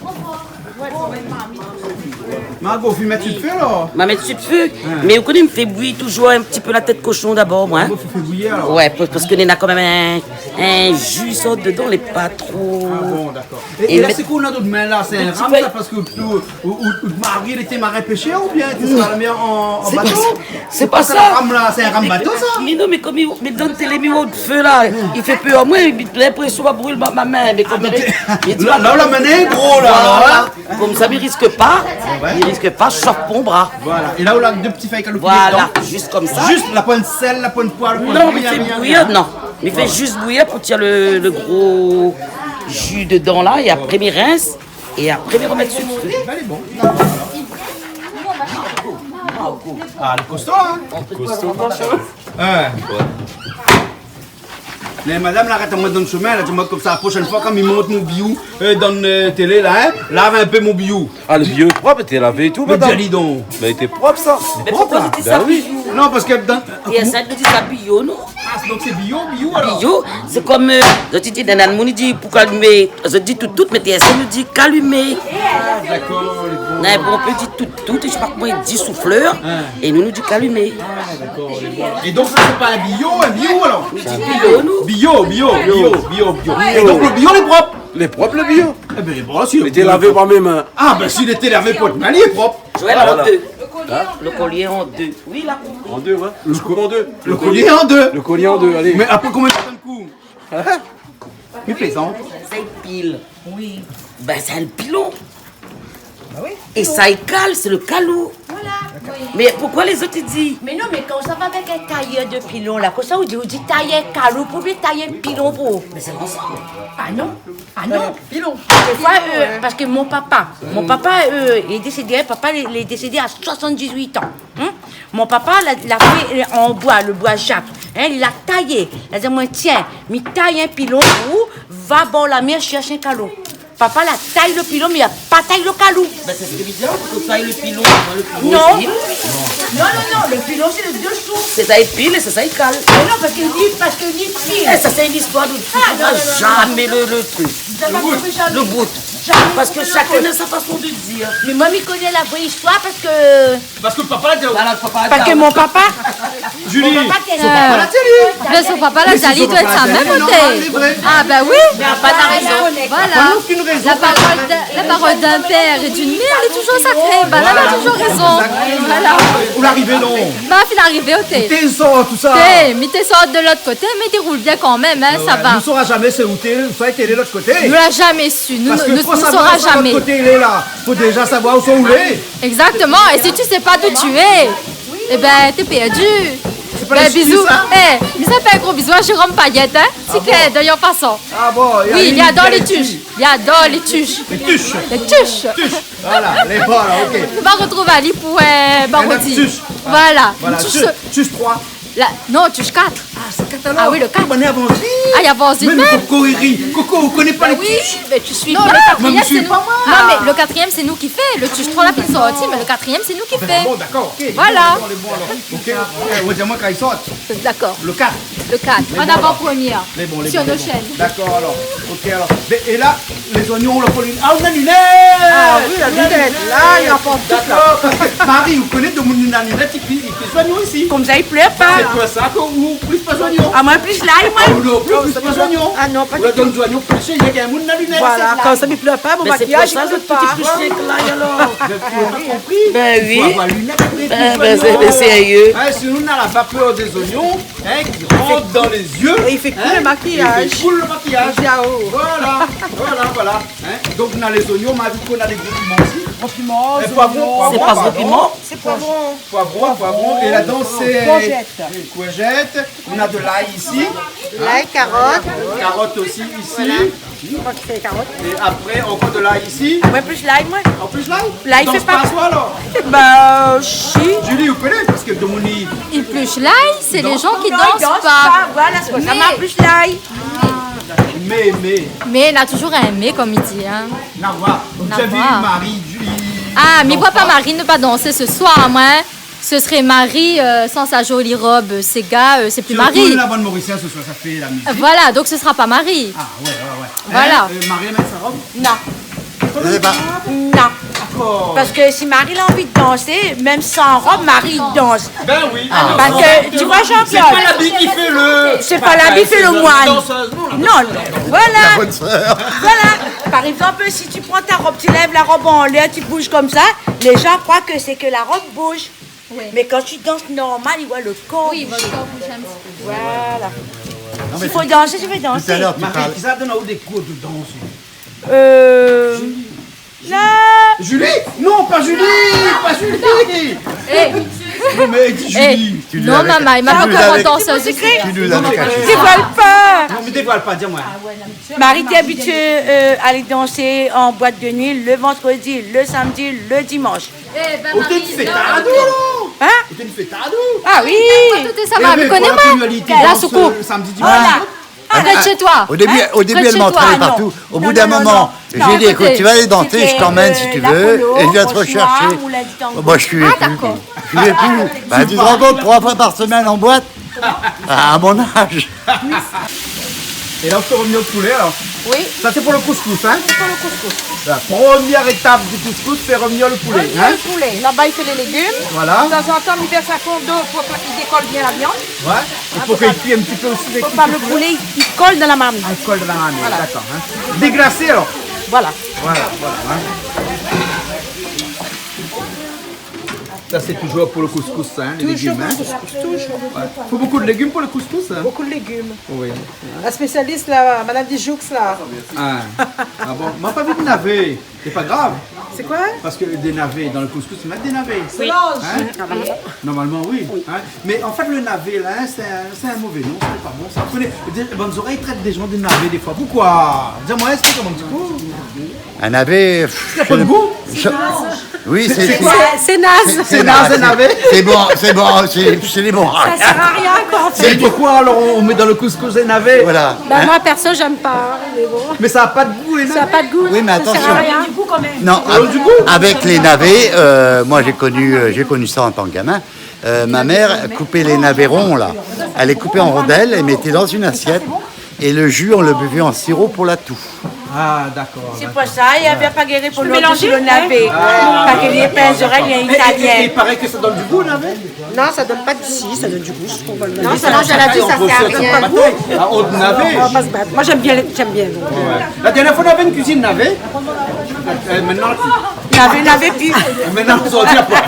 Margot, fine mèt su lo fé alor. Ma mèt su lo fé. Ouais. Mé ou koné, mi fé bouyi toujour in ti pé la tèt koshon dabor, moin. Ah bon, fo fé bouyi alor. Ouais, pa-, parske néna kan mèm in, in ju i sort dedan, lé pa tro. Ah bon, dakor. É, é la, sé koi ou na dan out min la ? Sé in ram, sa, parske out, out, out mari lété marin péshèr oubien lété sir la mèr an, an bato ? Sé pa sa. Sé pa sa. Sé pa sa, la ram la, sé in ram bato, sa ? Mé non, mé kom i, mé dan télé, mi oi out fé la, i fé pèr amoin, mi, linprésion va bril ma, ma min, mé kom... Ah, donk, la, la, ou la amenn gro la, alor, la. Voilà. Komsa, mi risk pa, mi risk pa shof mon bra. Voilà. É la, ou la dé ti fèy kaloupilé dedan. Voilà, zis komsa. Zis, la poin sèl, la poin poiv, la poin rien, rien. Non, mi fé bouyi, non. Mi fé zis bouyi pou tir le, le gro ju dedan la, é apré mi rins, é apré mi romèt su lo fé. Bin, lé bon, dakor, alor. Ah, lé kosto, hein ? Kosto, mon shèr. Hein. Ouais. Mé madam la arèt amoin dan shomin, la di amoin komsa, la proshèn foi, kan mi mont mon biyou, euh, dan, euh, télé la, hein, lav in pé mon biyou. Ah, lo biyou lé prop, lété lavé é tout, madam. Mé di ali donk. Mé lété prop, sa. Lé prop, la. Bin oui. Non, parske dan... É sa, nou di sa biyou, non ? Ah, donk sé biyou, biyou, alor. Biyou, sé kom, euh, zot i di, néna moun i di pou kalimé, zot i di tout, tout, mé té sa, nou di kalimé. Ah, dakor, lé bon. Néna, bon, i pé di tout, tout, mi koné pa koman i di, souflèr, é nou, nou di kalimé. Ah, dakor, lé bon. É donk, sa, sé pa in biyou, in biyou, alor ? Nou di biyou, nou. Biyou, biyou, biyou, biyou, biyou. Ouais. É donk, lo biyou lé prop ? Lé prop, lo biyou. Ébin, bon, si lo biyou lé prop. Lété lavé par mé min. Ah, bin, si lété lavé par out min, lé prop. Joël, an dé. Hein ? Lo kolié an dé. Oui, la. An dé, ouais. Mi koup an dé. Lo kolié an dé. Lo kolié an dé, alé. Mé apré konbien d'tan i koup ? Hein ? Mi plézant. Sa i pil. Oui. Bin, sé in pilon. Ba oui. É sa i kal, sé lo kalou. Voilà, oui. Mé poukoi lézot i di... Mé non, mé kan ou sava avèk in tayèr de pilon la, kosa ou di, ou di tayèr kalou pou li, tayèr pilon pou ou. Mé sé pa sa. Ah non. Ah non, pilon. Défoi, euh, parske mon papa, mon papa, euh, lé désédé, hein, papa lé, lé désédé a soixante-dix-huit ans. Hein ? Mon papa la, la fé, euh, an boi, lo boi jak. Hein, li la tayé. Li la di amoin, tiens, mi tay in pilon pou ou, va bor la mèr, shèrsh in kalou. Papa la tay lo pilon, mé li la pa tay lo kalou. Bin, sé sak mi di, fo tay lo pilon, lo pilon. Non. Non, non, non, lo pilon, sé lo désou. Sé sa i pil é sé sa i kal. Mé non, parske li, parske li pil. Eh, sa, sé in zistoir de... Ah, non, non, non, non. Zamé lo, lo trik. Lo bout. Zamé. Lo bout. Zamé. Parske shakinn na sa fason de dir. Mé moin, mi koné la vré zistoir parske... Parske papa la di aou. Voilà, papa la di aou. Parske mon papa, Julie, mon papa, son papa la di ali. Bin, son papa la di ali, li doi èt sa mèm, non, lé vré. Ah, bin oui. Mé papa na rézon. Voilà. Papa na okin rézon. La parole d'un, la parole d'un père et d'une mère, elle est toujours sacrée. Bin, la, la toujour rézon. Voilà. Ou la arivé, non ? Bin, fine arivé, oté. Té sort, tousa. Té, mi té sort de lot koté, mé té roul bien kan mèm, hein, sa va. Nou sora zamé sé outé, ousa lété lot koté. Nou la zamé su. Nou, nou, nou sora zamé. Parske pou savoir ousa lot koté lé la, fo déza savoir ousa ou lé. Exactement. Et si tu sais pas d'où tu es, eh ben, t'es perdu. Sé pa... Ben, lé siki, bisous, sa ? Eh, mi sa fé in gro bizou à Jérôme Payet, hein. Ah bon ? Siki, d'ailleurs, en passant. Ah bon, li ador lé tush. Li ador lé tush. Lé tush. Lé tush. Tush. Voilà, lé bon, la, ok. Nou va retrouv ali pou, euh, mardi. Tush. Voilà. Voilà, tush, tush trois. La, non, tush quatre. Ah, sé quatre alor. Ah oui, le quatre. Bon, i avans vit. Ah, i avans vit mèm. Mé koko, i ri. Koko, ou koné pa lé tush ? Mé tu suis pas. Non, le quatrième, c'est nous. Non, mais le quatrième, c'est nous qui fait. Le tush trois la fine sorti, mé le quatrième, c'est nous qui fait. Ah bon, dakor, ok. Voilà. Lé bon, lé bon, alor. Ok. Eh, ou di amoin kan i sort. Dakor. Le quatre. Le quatre, en avant-première. Lé bon, lé bon. Sur nos chaînes. Dakor, alor. Ok, alor. Mé, é la, lé zoignon, ou la fo lé... Ah, ou na linèt ! Ah oui, la linèt. La, i aport tout, la. Dakor, parske Marie, ou koné, demoun na linèt, i plis, i plis zoignon isi. Komsa, i plèr pa. Sé pou sa ke ou plis pa zoignon. Ah, moin, plis lay, moin. Ah, ou non plis, ou plis pa zoignon. Ah non, pa ditou. Ou la donn zoignon plis shèr, néna in moun na linèt. Voilà, komsa, i plèr pa, mon makiyaz i plèr pa. Mé sé pou sa, zot i plis shèr ke lay, alor. Mé ou la pa konpri. Ben oui. I fo avoir linèt pou lé zoignon. Ben, ben, sé, sé sérieux. Hein, sinon, nou na la vapèr dé zoignon. Hein, ki rant dan lé zié. É i fé koul lo makiyaz. Hein, i fé koul lo makiyaz. Voilà, voilà, voilà. Hein, donk, nou na lé zoignon, mé ou koné, nou na dé gro piman osi. Gro piman, zoignon. É poivron, poivron, pardon. Sé pa gro piman. Sé poivron. Poivron, poivron. É ladan, sé kourjèt. Oui, kourjèt. Nou na de lay isi. Lay, karot. Karot osi isi. Voilà. Mi kroi ke sé karot. É apré, ankor de lay isi. Moin, plis lay, moin. Ou plis lay ? Lay, i fé pa. Ou dans pa, ou, alor ? Ba, si. Julie, ou koné, parske demoun i... I plis lay, sé lé zan ki dans pa. Non, i dans Ah, voilà, sé pou sa, mé, ma plis lay. Mé, mé. Mé na touzour in mé, konm i di, in. Na voir. Ou la vi Mari, Julie, ah, mi voi pa Mari ne pa dansé se soir, moin. Ce serait Mari, euh, sans sa jolie robe, euh, séga, euh, c'est plus Mari. Surtout la bande mauricienne ce soir, ça fait la musique. Voilà, donc ce sera pas Mari. Ah, ouais, ouais, ouais. Voilà. Hein, euh, Mari amène sa robe ? Non. Sé pa... Non. D'accord. Parske si Mari la anvi dansé, mèm san rob, Mari i dans. Ben oui. Ah. Parske, tu vois, Jean-Claude, sé pa labi ki fé le... Sé pa labi ki fé le moine. Non, voilà. La bonne sœur. Voilà. Par exemple, si tu prends ta robe, tu lèves la robe en l'air, tu bouges comme ça, les gens croient que c'est que la robe bouge. Oui. Mais quand tu danses normal, il voit le corps bouger. Oui, il voit le corps bouger un petit peu. Voilà. Non, mais si fo dansé, tu fais danser. Tout à l'heure, tu parles. Marie, kisa la donn aou dé kour de dans ? Euh, Julie. Non, pas Julie, pas Julie. Eh. Non, mais dis Julie. Eh, non, maman, il m'a pas encore entendu ça. Tu nous avais caché. Dévoile pas. Non, mais dévoile pas, dis-moi. Mari té abitié, euh, alé dansé an boit de nuit le vandredi, le samdi, le dimansh. Eh ben, Marie, non. Ou té in fétard, non ? Hein ? Ou té in fétard, non ? Ah oui. Tout sa fami i koné, moin. La soukou. Samdi, dimansh. Voilà. Arrête chez toi. Au début, hein ? Au début, elle m'entraînait partout. Au bout d'un moment, j'ai dit, écoute, tu vas aller danser, je t'emmène si tu veux, et je viens te rechercher. Moi, je suis plus. Ah, d'accord. Je suis plus. Bah, tu te rends compte, trois fois par semaine en boîte, à mon âge. Et là, on peut revenir au poulet, alors. Oui. Ça, c'est pour le couscous, hein ? C'est pour le couscous. La première étape du couscous, c'est revenir le poulet, hein ? Revenir le poulet. Là-bas, il fait les légumes. Voilà. De temps en temps, il verse un fond d'eau pour qu'il décolle bien la viande. Ouais. Et pour qu'il cuise un petit peu aussi, faut pas le poulet, il colle dans la marmite. Ah, il colle dans la marmite, d'accord, hein. Voilà. Déglacé, alors. Voilà. Voilà, voilà, hein. Ça, c'est toujours pour le couscous, ça, hein, les légumes, hein. Toujours pour le couscous, toujours. Ouais. Faut beaucoup de légumes pour le couscous, hein. Beaucoup de légumes. Oui. La spécialiste, là, Madame Dijoux, là. Ah. Ah bon ? Moin la pa vi de navé. C'est pas grave. C'est quoi ? Parce que des navets dans le couscous, ils mettent des navets. Oui. Hein ? Normalement. Normalement, oui. Oui. Hein ? Mais en fait, le navet, là, hein, c'est un, c'est un mauvais nom, c'est pas bon, ça. Vous connaissez, des, bonnes oreilles traitent des gens de navets des fois. Pourquoi ? Dis-moi, explique-moi un petit peu. Un navet, pff, ça a pas de goût ? Oui, c'est, c'est, c'est naze. C'est naze, un navet. C'est bon, c'est bon, c'est, c'est des bons. Ça sert à rien, quoi, en fait. C'est pourquoi, alors, on, on met dans le couscous des navets ? Voilà. Bah, hein ? Moi, perso, j'aime pas, hein, mais bon. Mais ça a pas de goût, les navets. Ça a pas de goût. Oui, mais attention. Ça sert à rien. Ça donne du goût quand même. Non, av-, avec les navets, euh, moi, j'ai connu, euh, j'ai connu ça en tant que gamin. Euh, ma mère coupait les navets ronds, là. Elle les coupait en rondelles et mettait dans une assiette. Et le jus, on le buvait en sirop pour la toux. Ah, d'accord, d'accord. Sé pou sa, i avé pa guéri pou lé navé. Tu mélanges, hein ? Ah, d'accord. Parske li lé pa zorèy, li lé italien. Et, et, et il paraît que ça donne du goût, le navet ? Non, ça donne pas de... Si, ça donne du goût, je trouve. Non, ça, non, ça donne pas de goût. Ah, autre navet. On va pas se battre. Moi, j'aime bien les, j'aime bien, donc. Ouais. La dernière fois, on avait une cuisine navet. Euh, maintenant, navé, navé pi. Maintenant, on s'en tire pas.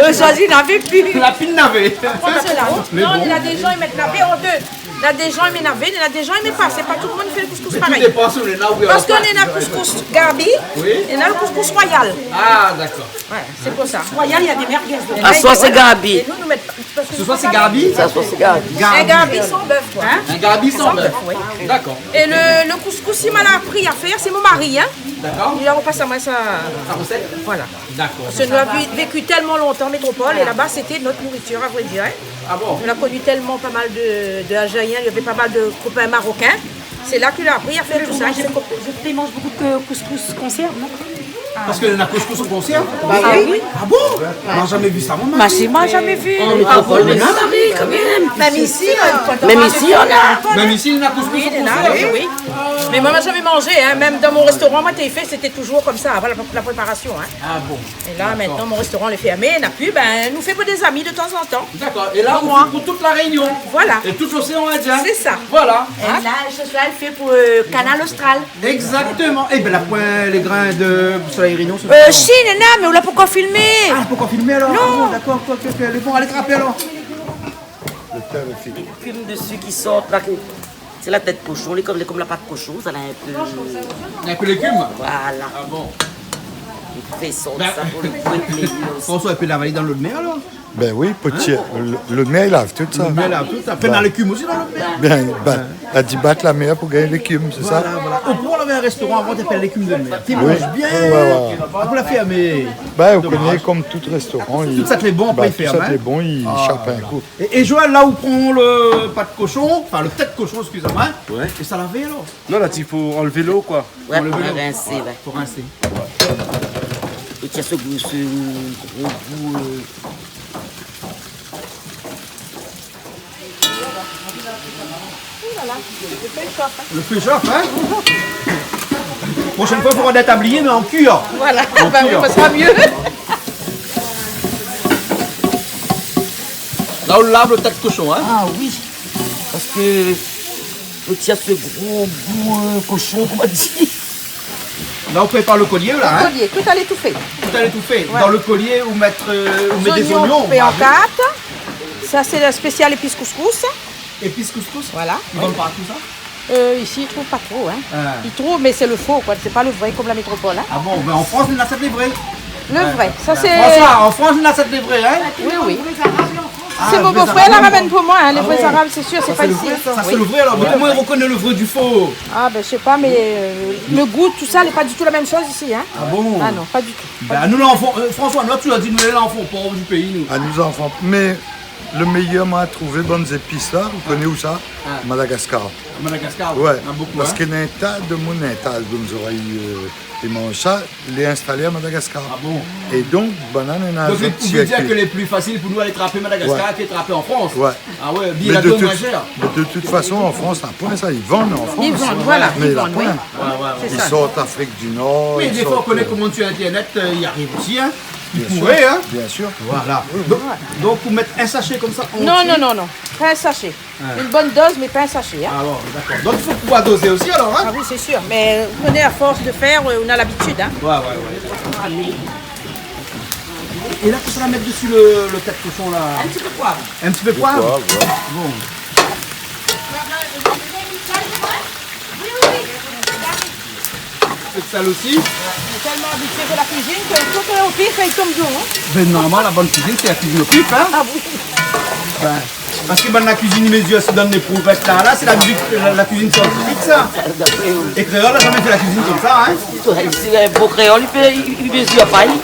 Euh, ça dit, navé pi. La pile navet. Comme cela. Mais bon. Non, il y a des gens, ils mettent navet en deux. Na dé jan i mèt navé, na dé jan i mèt pa. Sé pa tout le monde i fé le couscous parèy. Mais tout dépend sur les navets. Parske néna couscous Gaby, oui, néna le couscous royal. Ah, d'accord. Ouais, sé pou sa. Royal, il y a des merguez dedans. Ah, soit c'est Gaby. Et nous, nous mettons pas. Ce soir, c'est Gaby ? Ça, soit c'est Gaby. Un Gaby sans bœuf, quoi. Hein ? Un Gaby sans bœuf. Sans bœuf, oui. D'accord. Et le, le couscous, il m'a appris à faire, c'est mon mari, hein. D'accord. Il a repassé à moi ça. Sa recette ? Voilà. D'accord. Parce que nous avons vécu tellement longtemps en métropole, et là-bas, c'était notre nourriture, à vrai dire, hein. Ah bon ? On a connu tellement pas mal de, de Algériens, il y avait pas mal de copains marocains. C'est là qu'il a appris à faire tout ça. Moi, je, je fais, mange beaucoup de couscous conserve, non ? Parce que le couscous en conserve ? Bah oui. Ah bon ? On n'a jamais vu ça, moi, ma fille. Bah si, moi, jamais vu. En métropole, mais non, oui, quand même. Même ici, euh, même ici, on a. Même ici, il y a couscous en conserve. Oui, oui, oui. Mais moi, j'ai jamais mangé, hein. Même dans mon restaurant, moi, t'es fait, c'était toujours comme ça, avant la, la préparation, hein. Ah bon ? Et là, maintenant, mon restaurant, il est fermé, il n'a plus, ben, nous fait pour des amis de temps en temps. D'accord. Et là, on fait pour toute la Réunion. Voilà. Et tout l'océan Indien. C'est ça. Voilà. Et là, ce soir, elle fait pour, euh, Kanal Austral. Exactement. Eh ben, la poin lé grin de Soleil Réunion, ce soir. Euh, si, néna, mé ou la pankor filmé. Ah, pankor filmé alors ? Non. Ah bon, d'accord, ok, ok, ok. Lé bon, alé trapé alors. Le thym aussi. Légumes dessus qui sortent là, que c'est la tête cochon, les comme, les comme la patte cochon, ça a un peu... Un peu légumes ? Voilà. Ah bon ? Il fait sortir ça pour le goût et le plaisir aussi. François, il peut l'avaler dans l'eau de mer alors ? Bin oui, pou tir, lo, lo mèr i lav tout sa. Lo mèr i lav tout sa. Fé dan lékim osi, dan lo mèr. Bin, bin, la di bat la mèr pou gingn lékim, sé sa ? Voilà, voilà. Au Port, on avait un restaurant avant qui s'appelait Légumes de mer. Oui. Qui mange bien. Ouais, ouais. Apré, la fèrmé. Bin, ou koné, dommage. Konm tout restoran, tout sa ki lé bon, apré, i fèrm, hein. Tout sa ki lé bon, i shap in kou. Ah, voilà. É, é Joël, la ou pran lo pat koshon, anfin, lo tèt koshon, excusez-moi, hein. Ouais. É sa lavé, alor ? Non, la, i fo anlèv lo, koi. Ouais, pou rinsé, ouais. Pou rinsé. É ti a se gou, se gro gou, euh. Ouh là là, lo fé i shof, hein. Lo fé i shof, hein. Proshèn foi, fo pran dé tablié, mé an kui. Voilà, an kui. Bin oui, sa sra myé. La, ou lav lo tèt koshon, hein. Ah oui. Parske lo ti a se gro gou, euh, koshon, koman i di ? La, ou prépar lo kolié, la, hein ? Lo kolié, tout a létoufé. Tout a létoufé. Ouais. Dan lo kolié, ou mèt, euh, ou mèt dé zoignon, ou mèt dé zoignon koupé an kat. Sa, sé lo spésial épis kouskous. Épis kouskous ? Voilà. I vann partou, sa ? Euh, isi, i trouv pa tro, hein. Ah. I trouv, mé sé lo fo, koi. Sé pa lo vré konm la métropol, hein. Ah bon, bin, an Frans, nou ashèt lé vré. Lo vré. Ouais. Sa, sé... François, an Frans, nou ashèt lé vré, hein. Oui, oui. Ah, sé mon bofrèr la ramèn pou moin, hein, lé vré zarab, sé sir, sé pa isi. Ah bon ? Sa, sé lo vré, alor. Oui. Mé koman i rokoné lo vré du fo ? Ah, bin, mi sé pa, mé, euh, lo gou, tout sa, lé pa ditou la mèm shoz isi, hein. Ah bon ? Ah non, pa ditou. Bin, nou, lanfan, euh, François, nou la touzour di, nou, lé lanfan pov du péi, nou. Ah, nou, lanfan, mé lo méyèr, moin la trouvé, bann zépis la, ou koné ousa ? Ah. Madagascar. Madagascar, ouais. Ouais, na bonpé, parske, hein, na in ta de moun, in ta de moun zorèy, euh, i manz sa, lé instalé a Madagascar. Ah bon ? É donk, banna néna... Donk, zot ou vé dir ke lé pli fasil pou nou alé trapé Madagascar ke trapé an Frans ? Ouais. Ah ouais, mé la done moin shèr. Mé de tout fason, an Frans, na poin sa, i vann an Frans. I vann, voilà, i vann, oui. Mé la poin. Ouais, ouais, ouais. Sé sa. I sort Afrik di Nor, i sort, euh... Mé défoi, ou koné koman, su Internet, euh, i ariv osi, hein. Bien sûr, bien sûr. I pouré, hein. Voilà. Donk, donk, ou mèt in sashé konmsa antié ? Non, non, non, non. Pa in sashé. Ouais. Une bonne dose, mais pas un sachet, hein. Ah bon, d'accord. Donc, il faut pouvoir doser aussi, alors, hein ? Ah oui, c'est sûr. Mais, euh, vous connaissez, à force de faire, euh, on a l'habitude, hein. Ouais, ouais, ouais. Et là, tout ça, on va mettre dessus le, le tas de cochon, là. Un petit peu de poivre. Un petit peu de poivre ? Poivre, ouais. Bon. Un peu de sel aussi. On est tellement habitué de la cuisine que tout est au pif et il tombe dedans, hein. Ben, normalement, la bonne cuisine, c'est la cuisine au pif, hein. Ah oui. Ben, parce que, ben, la cuisine, mes yeux, c'est dans les prouvettes, là. Là, c'est la musique, la, la cuisine scientifique, ça. Et créole, la jamais fait la cuisine comme ça, hein. Si lé bo kréol, li pé, li, li mezir pa, li.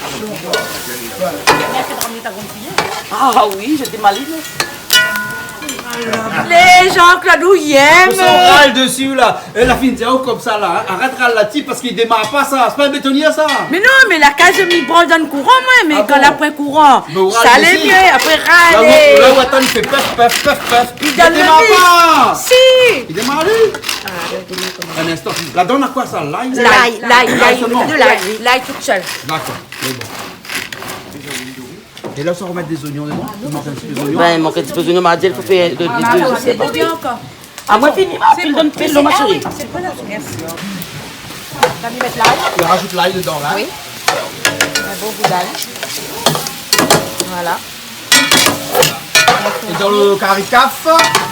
Ah oui, j'étais malin. Lé Jean-Claude, ou yèm. Ou sa ral desi, la. É, la fine di aou konmsa, la, hein. Arèt ral la-dsi, parske li démar pa, sa. Sé pa in bétonièr, sa. Mé non, mé la kaz mi bransh dan kouran, moin, mé kan la poin kouran, sa lé myé. Apré, ralé. La ou, la ou atann, li fé pèf, pèf, pèf, pèf. Li démar pa. Si. Li démar, li. Ah, ouais, li démar pa. In instan. Ladan, na koi, sa ? Lay ? Lay, lay, lay, sèlman. De lay, oui. Lay tout sèl. D'accord, c'est bon. É la, sa, ou va mèt dé zoignon dedan. Ou manz in ti pé zoignon. Ben, mank in ti pé zoignon, ma di, i fo fé de, de, de, sé bon. Ah, moin fini, ma fine donn pil lo, ma shéri. Merci. La, mi mèt lay. Ou rajout lay dedan, la. Oui. Un bon goût d'ail. Voilà. É dan lo kari kaf,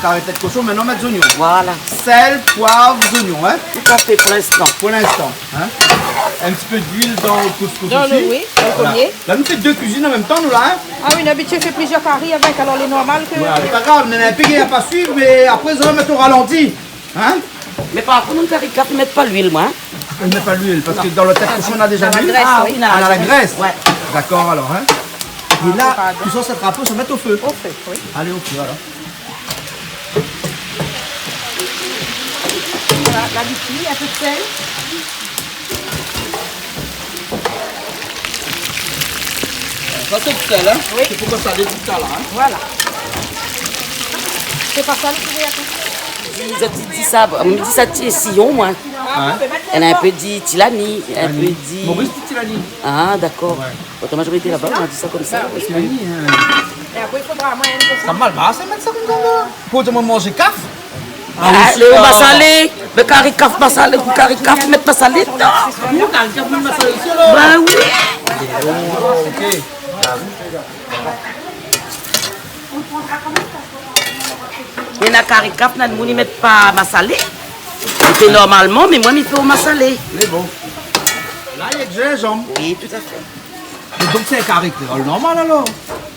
kari tèt koshon, mintnan, mèt zoignon. Voilà. Sèl, poiv, zoignon, hein. Tout à fait, pour l'instant. Pour l'instant, hein. In ti pé d'luil dan lo kouskous osi. Dan lo, oui, dan lo promié. Voilà. La, nou fé dé kuizine an mèm tan, nou, la, hein. Ah oui, nou lé abitié fé plizièr kari avèk, alor lé normal ke... Voilà, lé pa grav, mé in pé i gingn pa suiv, mé apré, zot i mèt o ralanti, hein. Mé par kont, dan kari kaf, i mèt pa luil, moin, hein. I mèt pa luil, parske dan lo tèt koshon, nou na déza luil. Non. Dan la grès, oui. Ah oui, dan la grès. Ouais. D'accord, alors, hein. É la, tout sa, sa trap, sa mèt o fé. O fé, oui. Alé, o fé, alor. Voilà, la li kui, in pé d'sèl. Sa, sé d'sèl, hein ? Oui. Sé pou ke sa dégout sa, la, hein ? Voilà. Sé pa sa lo kouvèrk, hein ? Zot i di sa, mi di sa ti siyon, moin. Hein ? Néna in pé i di tilani, in pé i di... Maurice di tilani. Ah, d'accord. Ouais. Otroman, moin té laba, nou la di sa konmsa. Tilani, hein. É apré, i fodra moin in... Sa mal, ba, sa mèt sa konmsa, la. Pou di amoin manz kaf. Ah, oui, lé masalé. Mé kari kaf masalé, kari kaf, mèt masalé dedan. Oui, kari kaf, mèt masalé osi, alor. Ben oui. Oh, ok. Néna kari kaf, néna moun i mèt pa masalé. Sé normalman, mé moin, mi fé o masalé. Lé bon. Lay èk zinzanm. Oui, tout à fait. Donk sé in kari kréol normal alor ?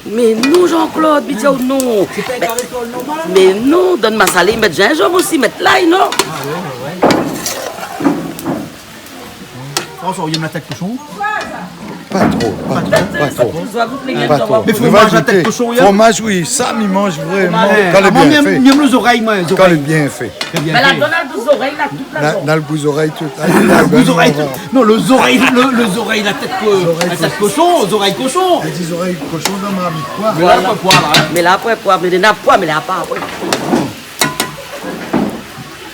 Mé non, Jean-Claude, mi di aou non. Sé pa in kari kréol normal alor ? Mé non, dann masalé, i mèt zinzanm osi, i mèt lay, non ? Ah ouais, ouais, ouais. François, ou yèm la tèt koshon ? Pa tro, pa tro, pa tro. Pa tro. Mé fromaz a tèt koshon, ou yèm ? Fromaz, oui, sa mi manz vréman. Kan lé bien fé. Kan lé bien fé. Tré bien fé. Mé la, dann lo zorèy la, tout la. Dann lo zorèy tout. Lo zorèy tout. Non, lo zorèy, lo, lo zorèy, la tèt ko-, la tèt koshon, zorèy koshon. Zorèy koshon dann marmit, koi. Mé la, pa poiv, in. Mé la, pa poiv, mé la pa poiv.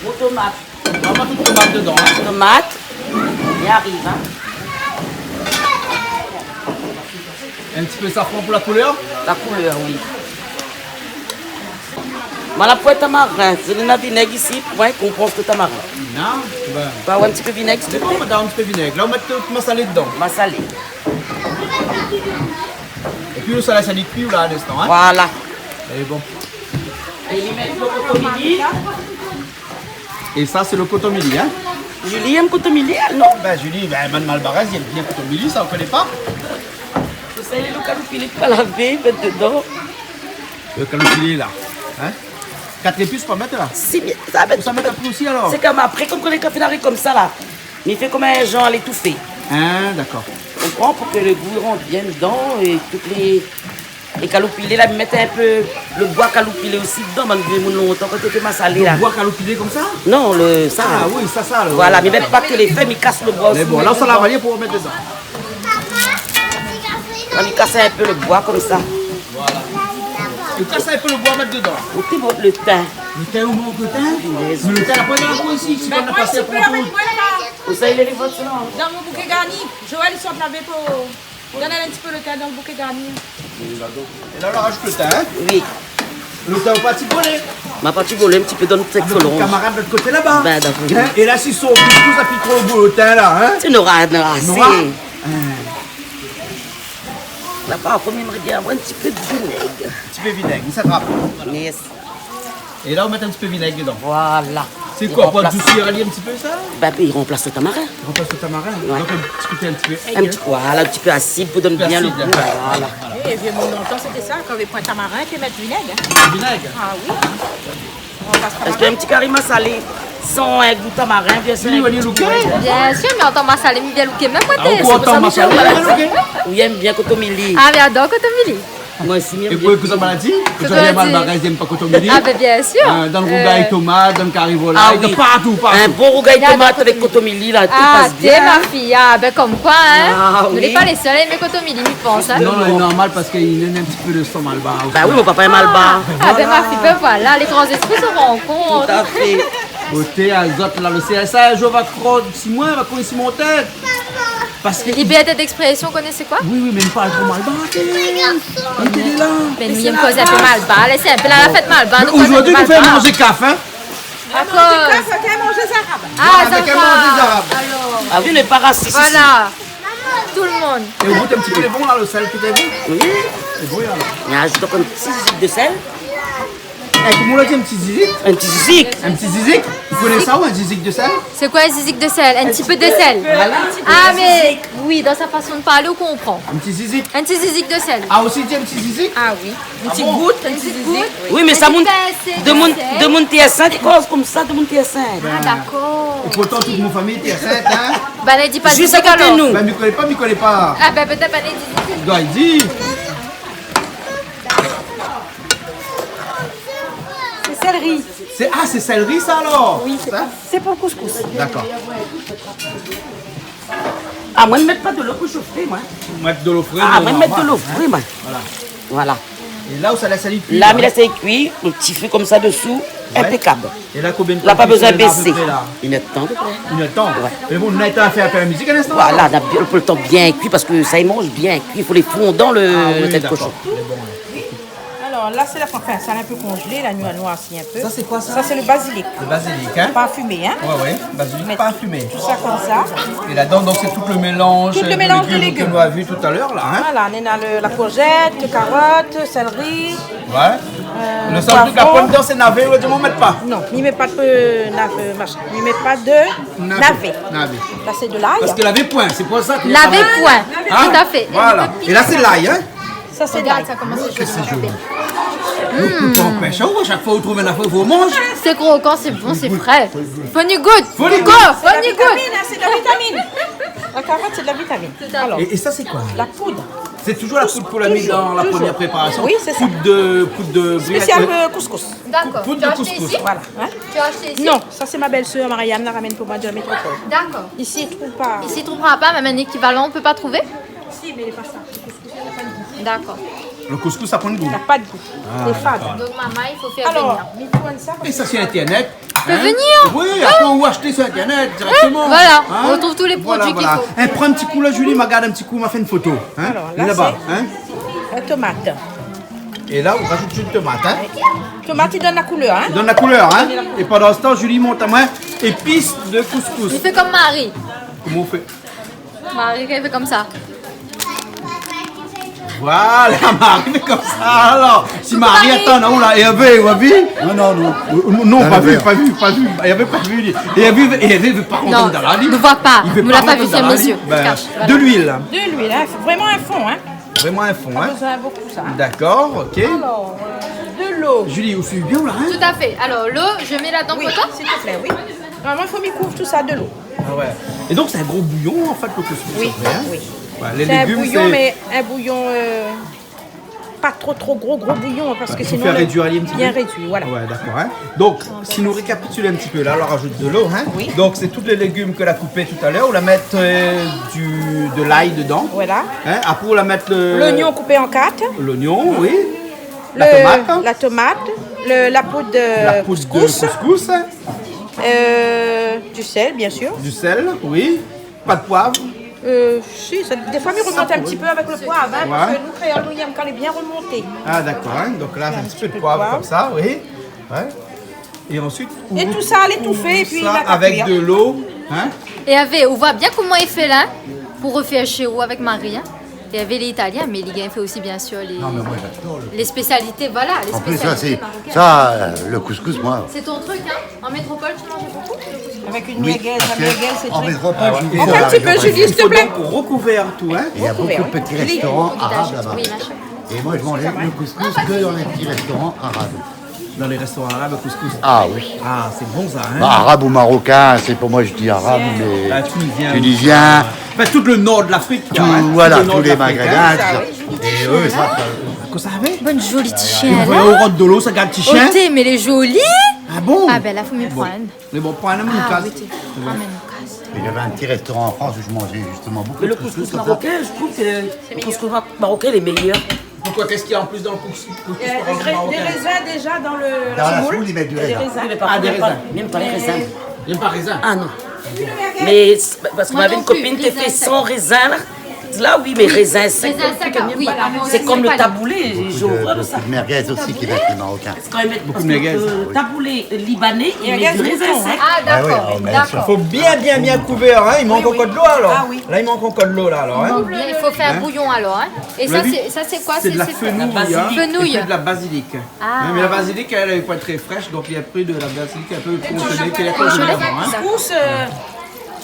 Mon tomat. Vréman tout tomat dedan, in. Tomat. I ariv, in. In ti pé safran pou la koulèr ? La koulèr, oui. Moin la poin tamarin. Sé néna vinèg isi, poin, konpran ke tamarin. Non, bin. Ou vé in ti pé vinèg, siouplé ? Sé bon, madam, in ti pé vinèg. La, ou mèt tout masalé dedan. Masalé. Épi, ou sa lès ali kui, la, in instan, in ? Voilà. Lé bon. É li mèt lo kotomili. É sa, sé lo kotomili, in ? Julie i yèm kotomili, èl, non ? Bin, Julie, bin, bann malbarèz i yèm bien kotomili, sa, ou koné pa ? Ou sa, lo kaloupilé pa lavé, mèt dedan. Lo kaloupilé, la. In ? Kat zépis, pa mèt, la ? Si, mé sa va mèt. Ou sa mèt apré osi, alor ? Sé konm apré, konm kan lé kafé i ariv konmsa, la. Mi fé konm in jan a létoufé. In, dakor. Ou konpran, pou ke lo gou i rant bien dedan é tout lé É kaloupilé la, mèt in pé lo boi kaloupilé osi dedan, bann vié moun lontan kan té fé masalé la. Lo boi kaloupilé konmsa ? Non, lo, sa. Ah oui, sa, sa, lo, voilà, mé mèt pa ke lé fèy, mi kas lo boi osi. Mé bon, la, sa la valié pou mèt dedan. Kan mi kas in pé lo boi konmsa. Voilà. Ou kas in pé lo boi, mèt dedan. Ou té mont lo tin. Lo tin, ou mont lo tin ? Yes. Mé lo tin, la poin dan la kour isi, si ou la pas apré tout. Ousa i lé, lé vot, non ? Dan mon bouké garni. Joël, i sort lavé pou Donn in ti pé lo tin dan lo bouké garni. É la, ou la razout lo tin, in ? Oui. Lo tin, ou pa ti bolé. Ma pa ti bolé in ti pé dan lo sèk solon. Avèk nout kamarad lot koté laba. Bin, dakor. In ? É la, si son kousous la pi tro gou lo tin la, in ? Ti nora, nora asé. Nora ? In. La, par kont, mi émré bien avoir in ti pé vinèg. In ti pé vinèg, sa trap. Yes. É la, ou mèt in ti pé vinèg dedan. Voilà. Sé koi, pou adousi ali in ti pé sa ? Bin, i ranplas lo tamarin. I ranplas lo tamarin. Ouais. Donk, in ti koté in ti pé èg, in ti, in ? Voilà, in ti pé asid pou donn bien lo gou. Asid, in. Voilà. Oui, é vié moun lontan, sété sa. Kan navé poin tamarin, té mèt vinèg, in. Vinèg ? Ah oui. Èske in ti kari masalé san in gou tamarin, bien sir. Julie, ou lé louké ? Bien sir, mi antan masalé, mi bien louké. Mèm moin, ah, té, ou antan masalé, mi bien louké. Ou yèm bien kotomili. Ah, mi ador kotomili. Moin osi, mi yèm bien. É pou koz maladi, koz maladi, yèm pa kotomili. Ah, bin, bien sir. Euh, dan rougay tomat, dan kari volay, ah oui, dan partou, partou. In bon rougay tomat avèk kotomili, la, tout i pas bien. Ah, té, ma fiy, ah, bin, konm koi, in. Ah oui. Nou lé pa lé sèl èmé kotomili, mi pans, in. Non, non, lé normal parske li néna in ti pé lo san malbar osi. Bin oui, mon papa lé malbar. Ah, bin, ma fiy, bin voilà, lé gran zéspri i rankont. Tout à fait. Koté azot la, lo C S A, jou va krod, si moin, va kouri si mon tèt. Parske liberté d'expression, ou koné sé koi ? Oui, oui, mé mi parl tro malbar, té. Mé nou, i koz in pé malbar, lès in pé la, la fèt malbar. Mé zordi nou fé manzé kaf, in ? Akoz ? Manzé kaf avèk in manzé zarab. Ah, avèk in manzé zarab. Alor. Ah oui, nou lé pa rasis isi. Voilà. Tout lo moun. É ou gout in ti pé, lé bon la, lo sèl ki té bon ? Oui. Lé bon, alor. Mé azout ankor in ti zizik de sèl. Eh, koman ou la di, in ti zizik ? In ti zizik. In ti zizik ? Ou koné sa, ou, in zizik de sèl ? Sé koi in zizik de sèl ? In ti pé de sèl. Voilà. Ah, mé oui, dan sa fason de parlé, ou konpran. In ti zizik. In ti zizik de sèl. Ah, osi i di in ti zizik ? Ah oui. In ti gout, in ti zizik. Oui, mé sa, moun, de moun, de moun T S un, té koz konmsa, de moun T S un. Ah, dakor. É pourtan, tout mon fami T S un, in. Banna i di pa zizik, alor. Zis a koté nou. Bin, mi koné pa, mi koné pa. Ah, bin, pétèt banna i di zizik. Doi di. Sé sèlri. Sé, ah, sé sèlri sa, alor ? Oui, sé, sa, sé pou lo kouskous. Dakor. Ah, moin, mi mèt pa dolo pou shofé, moin. Ou mèt dolo fré, ah, moin, mi mèt dolo fré, moin. Voilà. Voilà. É la, ou sa lès ali kui, la, in ? La, mi lès ali kui, in ti fé konmsa dsou, ouais, inpékab. É la, konbien de tan la, pa bézoin bésé. Kui la, a pé pré, la ? Inn èr d'tan, a pé pré. Inn èr d'tan ? Ouais. Mé bon, nou néna tan fé in pé la mizik in instan, voilà, alor. Nou na bien, pou lo tan bien kui, parske sa i manz bien kui, i fo lé fondan, lo, ah oui, lo tèt koshon. Dakor. Lé bon, ouais. Alors là, c'est la, enfin, c'est un peu congelé, là, nous, nous, aussi un peu. Ça, c'est quoi, ça ? Ça, c'est le basilic. Le basilic, hein ? Parfumé, hein ? Ouais, ouais, basilic parfumé. Mettre tout ça comme ça. Et là-dedans, donc, c'est tout le mélange de légumes que nous avons vu tout à l'heure, là, hein ? Tout le mélange de légumes. Voilà, on a le, la courgette, carotte, céleri, euh, poivron. Ouais. Le seul truc, la pomme dedans, c'est navé, ou du moins, on met pas. Non, mi mèt pa de navé, machin. Mi mèt pa de navé. Navé. Navé. Là, c'est de l'ail. Parce que navé point, c'est pour ça qu'il y a pas mal. Navé point, tout à fait. Hein ? Voilà. Et là, c'est l'ail, hein ? Ça, c'est de l'ail. Regarde ça, comment c'est joli. Qu'est-ce que c'est joli. Ou pé pa anpésé, ou, a shak foi ou trouv in nafèr, ou manz. C'est croquant, c'est bon, c'est frais. Faut ni goût. Faut ni goût. Faut ni goût. C'est de la vitamine, hein, c'est de la vitamine. La carotte, c'est de la vitamine. Tout à fait. Alors, et, et ça, c'est quoi ? La poudre. C'est toujours la poudre qu'on a mis dans la première préparation. Toujours, toujours. Oui, c'est ça. Poudre de, poudre de brique. Spécial, euh, couscous. D'accord. Poudre de couscous. Tu as acheté ici ? Voilà, hein ? Tu as acheté ici ? Non, ça, c'est ma belle-sœur Marianne, la ramène pour moi de la métropole. D'accord. Ici, on trouve pas. Ici, on trouvera pas, même un équivalent, on peut pas trouver ? Si, mais il est pas ça. D'accord. Le couscous, ça prend le goût. Il n'a pas de goût. Ah, d'accord. C'est fade. Donc, maman, il faut faire venir. Alors, mi tourn sa. Et ça, c'est Internet. Fais venir. Oui, après, ou ashté sur Internet directement. Hein ? Voilà, on trouve tous les produits qu'il faut. Voilà, voilà. Eh, pran in ti kou la, Julie, ma gard in ti kou, ma fé in foto. Hein ? Alors, là, c'est la tomate. Et là, ou rajout in tomate, hein ? Tomate, il donne la couleur, hein ? Il donne la couleur, hein ? Et pendant ce temps, Julie mont amoin épis de couscous. Il fait comme Marie. Comment on fait ? Marie, elle fait comme ça. Voilà, Marie fait comme ça, alors. Si Marie atann, non, la, Hervé, ou la vu ? Non, non, non. Euh, non, pa vu, pa vu, pa vu. Hervé pa vu, li. Hervé, Hervé veut pas rentrer dans la ligne. Non, nou voi pa. Nou la pa vu, ferm les yeux. Ben, de l'huile. De l'huile, hein, c'est vraiment un fond, hein. Vraiment un fond, hein. Pas besoin beaucoup, ça, hein. D'accord, ok. Alors, euh, de l'eau. Julie, ou suiv bien, là, hein ? Tout à fait. Alors, l'eau, je mets là-dedans pour toi ? Oui, s'il te plaît, oui. Normalement, il faut mi couvre tout ça de l'eau. Ah ouais. Et donc, c'est un gros bouillon, en fait, le couscous, ça fait, hein ? Oui, oui. Ouais, les légumes, c'est un bouillon, mais un bouillon, euh, pas trop, trop gros, gros bouillon, parce que sinon, on a bien réduit, voilà. Il faut faire réduire un petit peu. Ouais, d'accord, hein. Donc, si nou récapitule un petit peu, là, on rajoute de l'eau, hein. Oui. Donc, c'est tous les légumes que la coupé tout à l'heure. On la met, euh, du, de l'ail dedans. Voilà. Hein, après, on la met le... L'oignon coupé en quatre. L'oignon, oui. La tomate. La tomate, le, la poudre de couscous. La poudre de couscous. Euh, du sel, bien sûr. Du sel, oui. Pas de poivre ? Euh, si, ça, des fois, mi remonte un petit peu avec le poivre, hein, parce que nou, kréol, nou yèm kan lé bien remonté. Ah, d'accord, hein. Donc là, un petit peu de poivre comme ça, oui. Ouais. Et ensuite, on recouvre ça avec de l'eau, hein. Et tout ça, lé toufé, épi na ka kuir. Et Hervé, ou voi bien koman i fé la, pou refèr shé ou avèk Marie, hein. Hervé, il est italien, mais il fait aussi, bien sûr, les, les spécialités, voilà, les spécialités marocaines. Non, mais moi, j'adore le couscous. En plus, ça, c'est, ça, euh, le couscous, moi. C'est ton truc, hein. En métropole, tu manges beaucoup le couscous ? Avec une merguez, la merguez, c'est très... Oui, parce que en métropole, je vous dis, ça arrive pas. Enfin, un petit peu, Julie, s'il te plaît. Il faut donc recouvrir tout, hein. Recouvrir, oui. Il y a beaucoup de petits restaurants arabes là-bas. Oui, machin. Et moi, je mangeais le couscous que dans les petits restaurants arabes. Dans les restaurants arabes, le couscous. Ah oui. Ah, c'est bon ça, hein ? Bah, arabe ou marocain, c'est, pour moi, je dis arabe, mais tunisien. Tunisien. Enfin, tout le nord de l'Afrique, hein. Tout, voilà, tous les Maghrébins, tout ça. Tout le nord de l'Afrique, hein. Et eux, ça, ça... Kosa i fé ? Bann zoli ti shien la. Ou voi, o bor dolo, sa gard ti shien. Oté, mé lé zoli. Ah bon ? Ah ben la, fo mi pran. Bon. Mé bon, pran in, mon kaz. Ah oui, té. Pran in, mon kaz. Il y avait un petit restaurant en France où je mangeais justement beaucoup de couscous comme ça. Mais le couscous marocain, je trouve que le couscous mar-, marocain, il est meilleur. Pourquoi ? Qu'est-ce qu'il y a en plus dans le couscous, couscous marocain ? Euh, des ra-, des raisins déjà dans le, la semoule. Dans la semoule, ils mettent du raisin. Il y a des raisins. Ah, des raisins. Même pas les raisins. Même pas raisin. Ah non. Mais c'est, parce que moi, j'avais une copine qui fait sans raisin, là. Moi non plus, raisin sec. Là, oui, mais raisin sec, c'est comme le taboulé, je vois ça. Beaucoup de, beaucoup de merguez aussi qui mettent les Marocains. Parce que quand ils mettent, parce que, euh, taboulé libanais, ils mettent du raisin sec. Ah, d'accord, d'accord. Faut bien, bien, bien couvert, hein. Il manque encore de l'eau, alors. Ah oui. Là, il manque encore de l'eau, là, alors, hein. Il faut faire un bouillon, alors, hein. Et ça, c'est, ça, c'est quoi ? C'est de la fenouil, hein. Fenouil. Et puis de la basilic. Ah. Mé la bazilik, èl lé pa tré frèsh, donk li la pri de la bazilik in pé konzélé, konzélé avan, hein. Konzélé. Couscous, euh,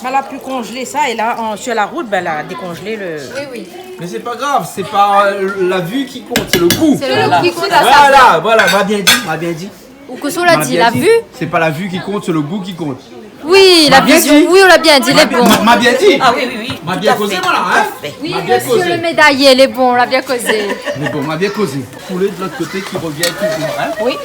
ben, la pi konzélé sa, é la, an, sur la route, ben, la dékonzélé le... Oui, oui. Mé sé pa grav, sé pa, euh, la vi ki kont, sé le gou. Sé le gou ki kont, la savèr. Voilà, voilà, ma bien di, ma bien di. Ou kosa ou la di, la vi ? Ma bien di, sé pa la vi ki kont, sé le gou ki kont. Oui, la vizion. Ma bien di. Oui, ou la bien di, lé bon. Ma bien di. Ah oui, oui, oui. Ma bien kozé, voilà, hein. Tout à fait. Oui, monsieur le médaillé, lé bon, la bien kozé. Lé bon, ma bien kozé. Poulé de lot koté ki revien touzour, hein. Oui.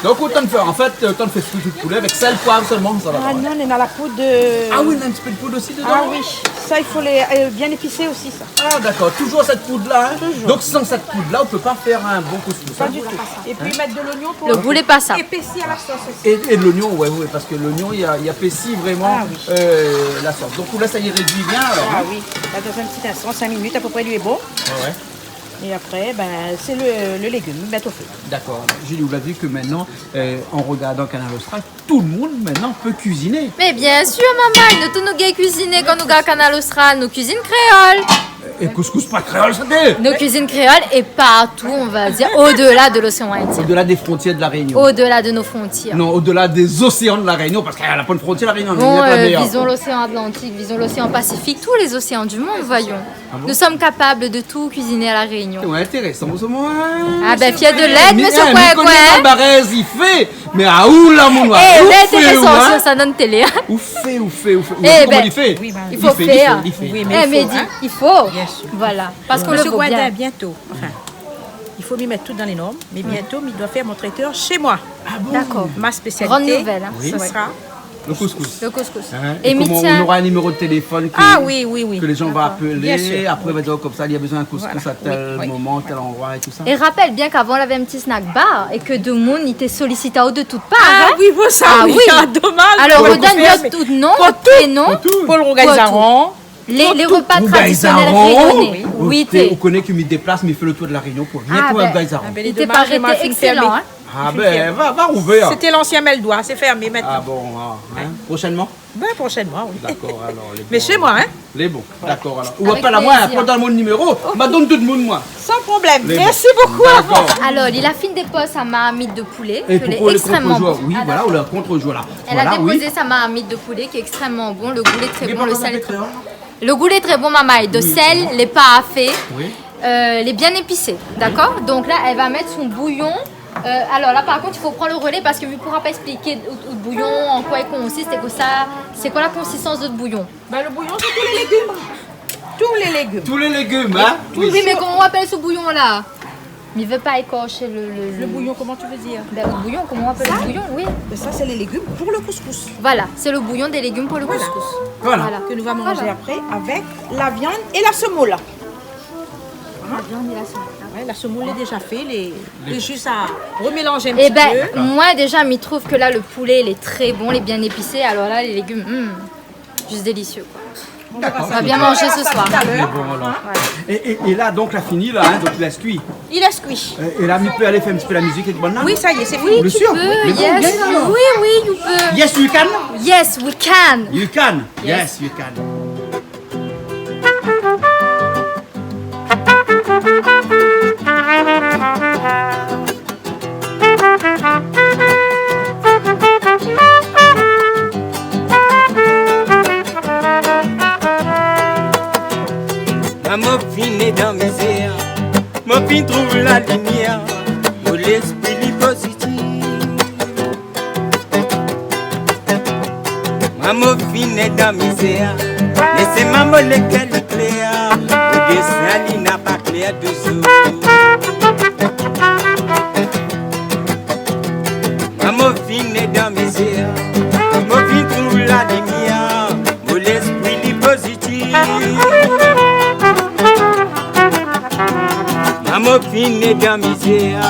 Donk, otan fé, an fèt, otan fé fri tout poulé avèk sèl, poiv solman, sa va. Ah non, néna la poud de... Ah oui, néna in ti pé de poud osi dedan. Ah oui, sa, i fo lé, euh, bien épisé osi, sa. Ah, dakor, touzour sèt poud-la, hein. Touzour. Donk, san sèt poud-la, ou pé pa fé in bon kouskous, hein. Pa ditou. É pi, mèt de loignon pou épésir la sos osi. Le gou lé pa sa. É, é loignon, ouais, ouais, parske loignon, i, i épési vréman, euh, la sos. Ah oui. Donk, ou lès sa i rédui bien, alor, hein. Ah oui. La, dan in ti instan, sink minit apépré, li lé bon. Ouais, ouais. Et après, ben, c'est le, le légume, mettre au feu. D'accord. Julie, ou la vi ke mintnan, euh, an rogardon Kanal Austral, tout le monde maintenant peut cuisiner. Mé bien sir, momon, nou tout nou gingn kuiziné kan nou gard Kanal Austral, nou kuizine kréol. É kouskous pa kréol, sa té ? Nou kuizine kréol é partou, on va dire, au-delà de l'océan Indien. Au-delà des frontières de La Réunion. Au-delà de nos frontières. Non, au-delà des océans de La Réunion, parce qu'elle a pas de frontière, La Réunion, Bon, elle est euh, bien. Vizon l'océan Atlantique, vizon l'océan Pacifique, tous les océans du monde, voyons. Ah bon ? Nous sommes capables de tout cuisiner à La Réunion. Ouais, intéressant, bon, sa, moin, Ah ben, fièr de lèt, mé sé koi, koi, hein ? Barèz, i fé. Mé aou la, mon noir ? Eh, ou fé, ou, hein ? Sa dann télé, hein ? Ou fé, ou fé, ou fé. Ou fé, koman i fé ? Eh ben, il faut faire. I fé, i fé. Oui, mais il faut, hein. Eh, mé di, il faut. Bien sûr. Voilà. Parce qu'on le voit bien. Monsieur Gouadin, bientôt, enfin, il faut m'y mettre tout dans les normes, mais bientôt, il doit faire mon traiteur chez moi. Ah bon ? D'accord. Ma spécialité, Grande nouvelle, hein. Oui. Ce sera Le couscous. Le couscous. Hein ? Et koman, on aura un numéro de téléphone que, Ah oui, oui, oui. que les gens vont appeler. D'accord. Bien sûr. Après, on va dire comme ça, il y a besoin d'un couscous à tel moment, tel endroit et tout ça. Voilà. Oui, oui, oui. Et rappelle bien qu'avant, on avait un petit snack bar et que demoun, i té sollicite aou de toutes parts, hein ? Ah oui, bon, ça, oui. Ah oui. Ah, dommage. Alors, on donne notre nom, prénom. Pour tout. Pour le rougail zaran. Les, les repas traditionnels réunionnais. Rougail zaran. Oui, té. Ou koné ke mi déplas, mi fé le tour de La Réunion pou rienk pou rougail zaran. Ah ben, dommage, ma fine fèrmé. Ah ben, va, va ouvèr. C'était l'ancien Mèldoi, c'est fermé maintenant. Ah bon, ah, hein. Prochainement ? Ben, prochainement, oui. D'accord, alors, lé bon. Mais chez moi, hein. Lé bon, d'accord, alors. Avec plaisir. Ou apèl amoin, hein, pou donn mon numéro, ma donn tout demoun, moin. Sans problème. Lé bon. Merci beaucoup à vous. D'accord. Alors, li la fine dépozé sa marmite de poulet, qui est extrêmement bon. Et pourquoi le contre-jour ? Oui, voilà, ou le contre-jour, là. Voilà, oui. Elle a déposé sa marmite de poulet, qui est extrêmement bon. Le goût est très bon, le sel est très bon. Lé pa ankor fé, hein ? Le goût est très bon, momon. De sel, lé parfé. Oui. Euh, lé bien épicé, d'accord ? Donc là, elle va mettre son bouillon. Euh, alors là, par contre, il faut prendre le relais parce que mi pourra pas expliquer out, out bouillon, en quoi il consiste et que ça, c'est quoi la consistance de votre bouillon ? Ben, le bouillon, c'est tous les légumes. Tous les légumes. Tous les légumes, hein ? Oui. Oui, mé koman ou apèl out bouillon la ? Mi vé pa ékorsh le, le, le... Le bouillon, comment tu veux dire ? Ben, le bouillon, comment on appelle le bouillon ? Oui. Ça ? Mais ça, c'est les légumes pour le couscous. Voilà, c'est le bouillon des légumes pour le couscous. Voilà. Voilà. Que nous va manger après avec la viande et la semoule. La viande et la semoule. Ouais, la semoule est déjà fait, les, les juste à remélanger un petit peu. Eh ben, moi, déjà, mi trouv que là, le poulet, il est très bon, il est bien épicé. Alors là, les légumes, hmm. Juste délicieux, quoi. D'accord. On va bien manger ce soir. Tout à l'heure. Mé bon, alors. Voilà. Et, et, et là, donc, la fini, là, hein, donc, i lès kui. I lès kui. Euh, et là, mi pé alé fé in ti pé la mizik avèk bann la ? Oui, ça y est, c'est fini. Ou lé sir ? Oui, tu peux, yes. Mé bon, bien, alors. Oui, oui, you peux. Yes, you can. Yes, we can. You can. Yes. Yes, you can. Moin, mo fine dan mizèr, mo fine trouv la limièr, mon léspri li pozitif. Moin, mo fine dan mizèr, mé sé ma molekil li klèr, mon désin li na pa klèr dé zour. Moin, mo fine dan mizèr, mo fine trouv la limièr, mon léspri li pozitif. Moin, mo fine dan mizèr,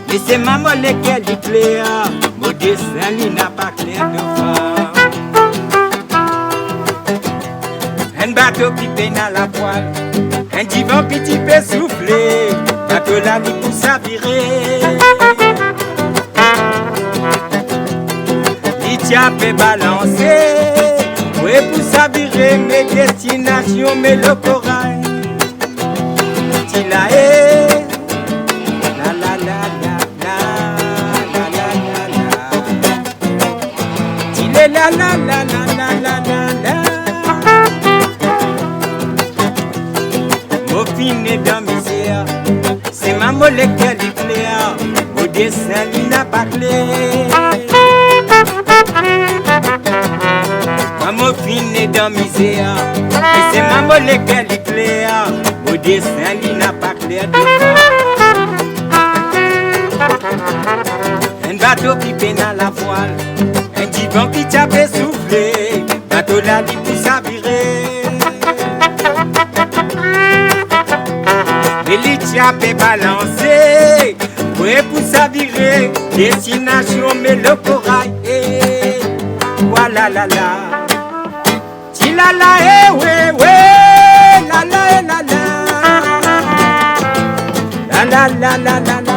mé sé ma molekil li klèr, mon désin li na pa klèr dé zour. In bato ki pèn a la voil, in divan ki ti pé souflé, bato la li pou saviré. Li tya pé balansé, pré pou saviré, mé destinasion, mé lo koray. Ti la é, la, la, la. Ti lé la, la, la. Mo fine dan mizèr, sé ma molekil li klèr, mon désin li na pa klèr. Moin, mo fine dan mizèr, mé sé ma molekil li klèr, mon désin li na pa klèr dé zour. In bato ki pèn a la voil, in divan ki tya pé souflé, bato la li pou saviré. Mé li tya pé balansé, pré pou saviré, destinasion, mé lo koray. Voilà, la, la. Ti la la, é, wé, wé, la la, é, la la. La, la, la, la, la.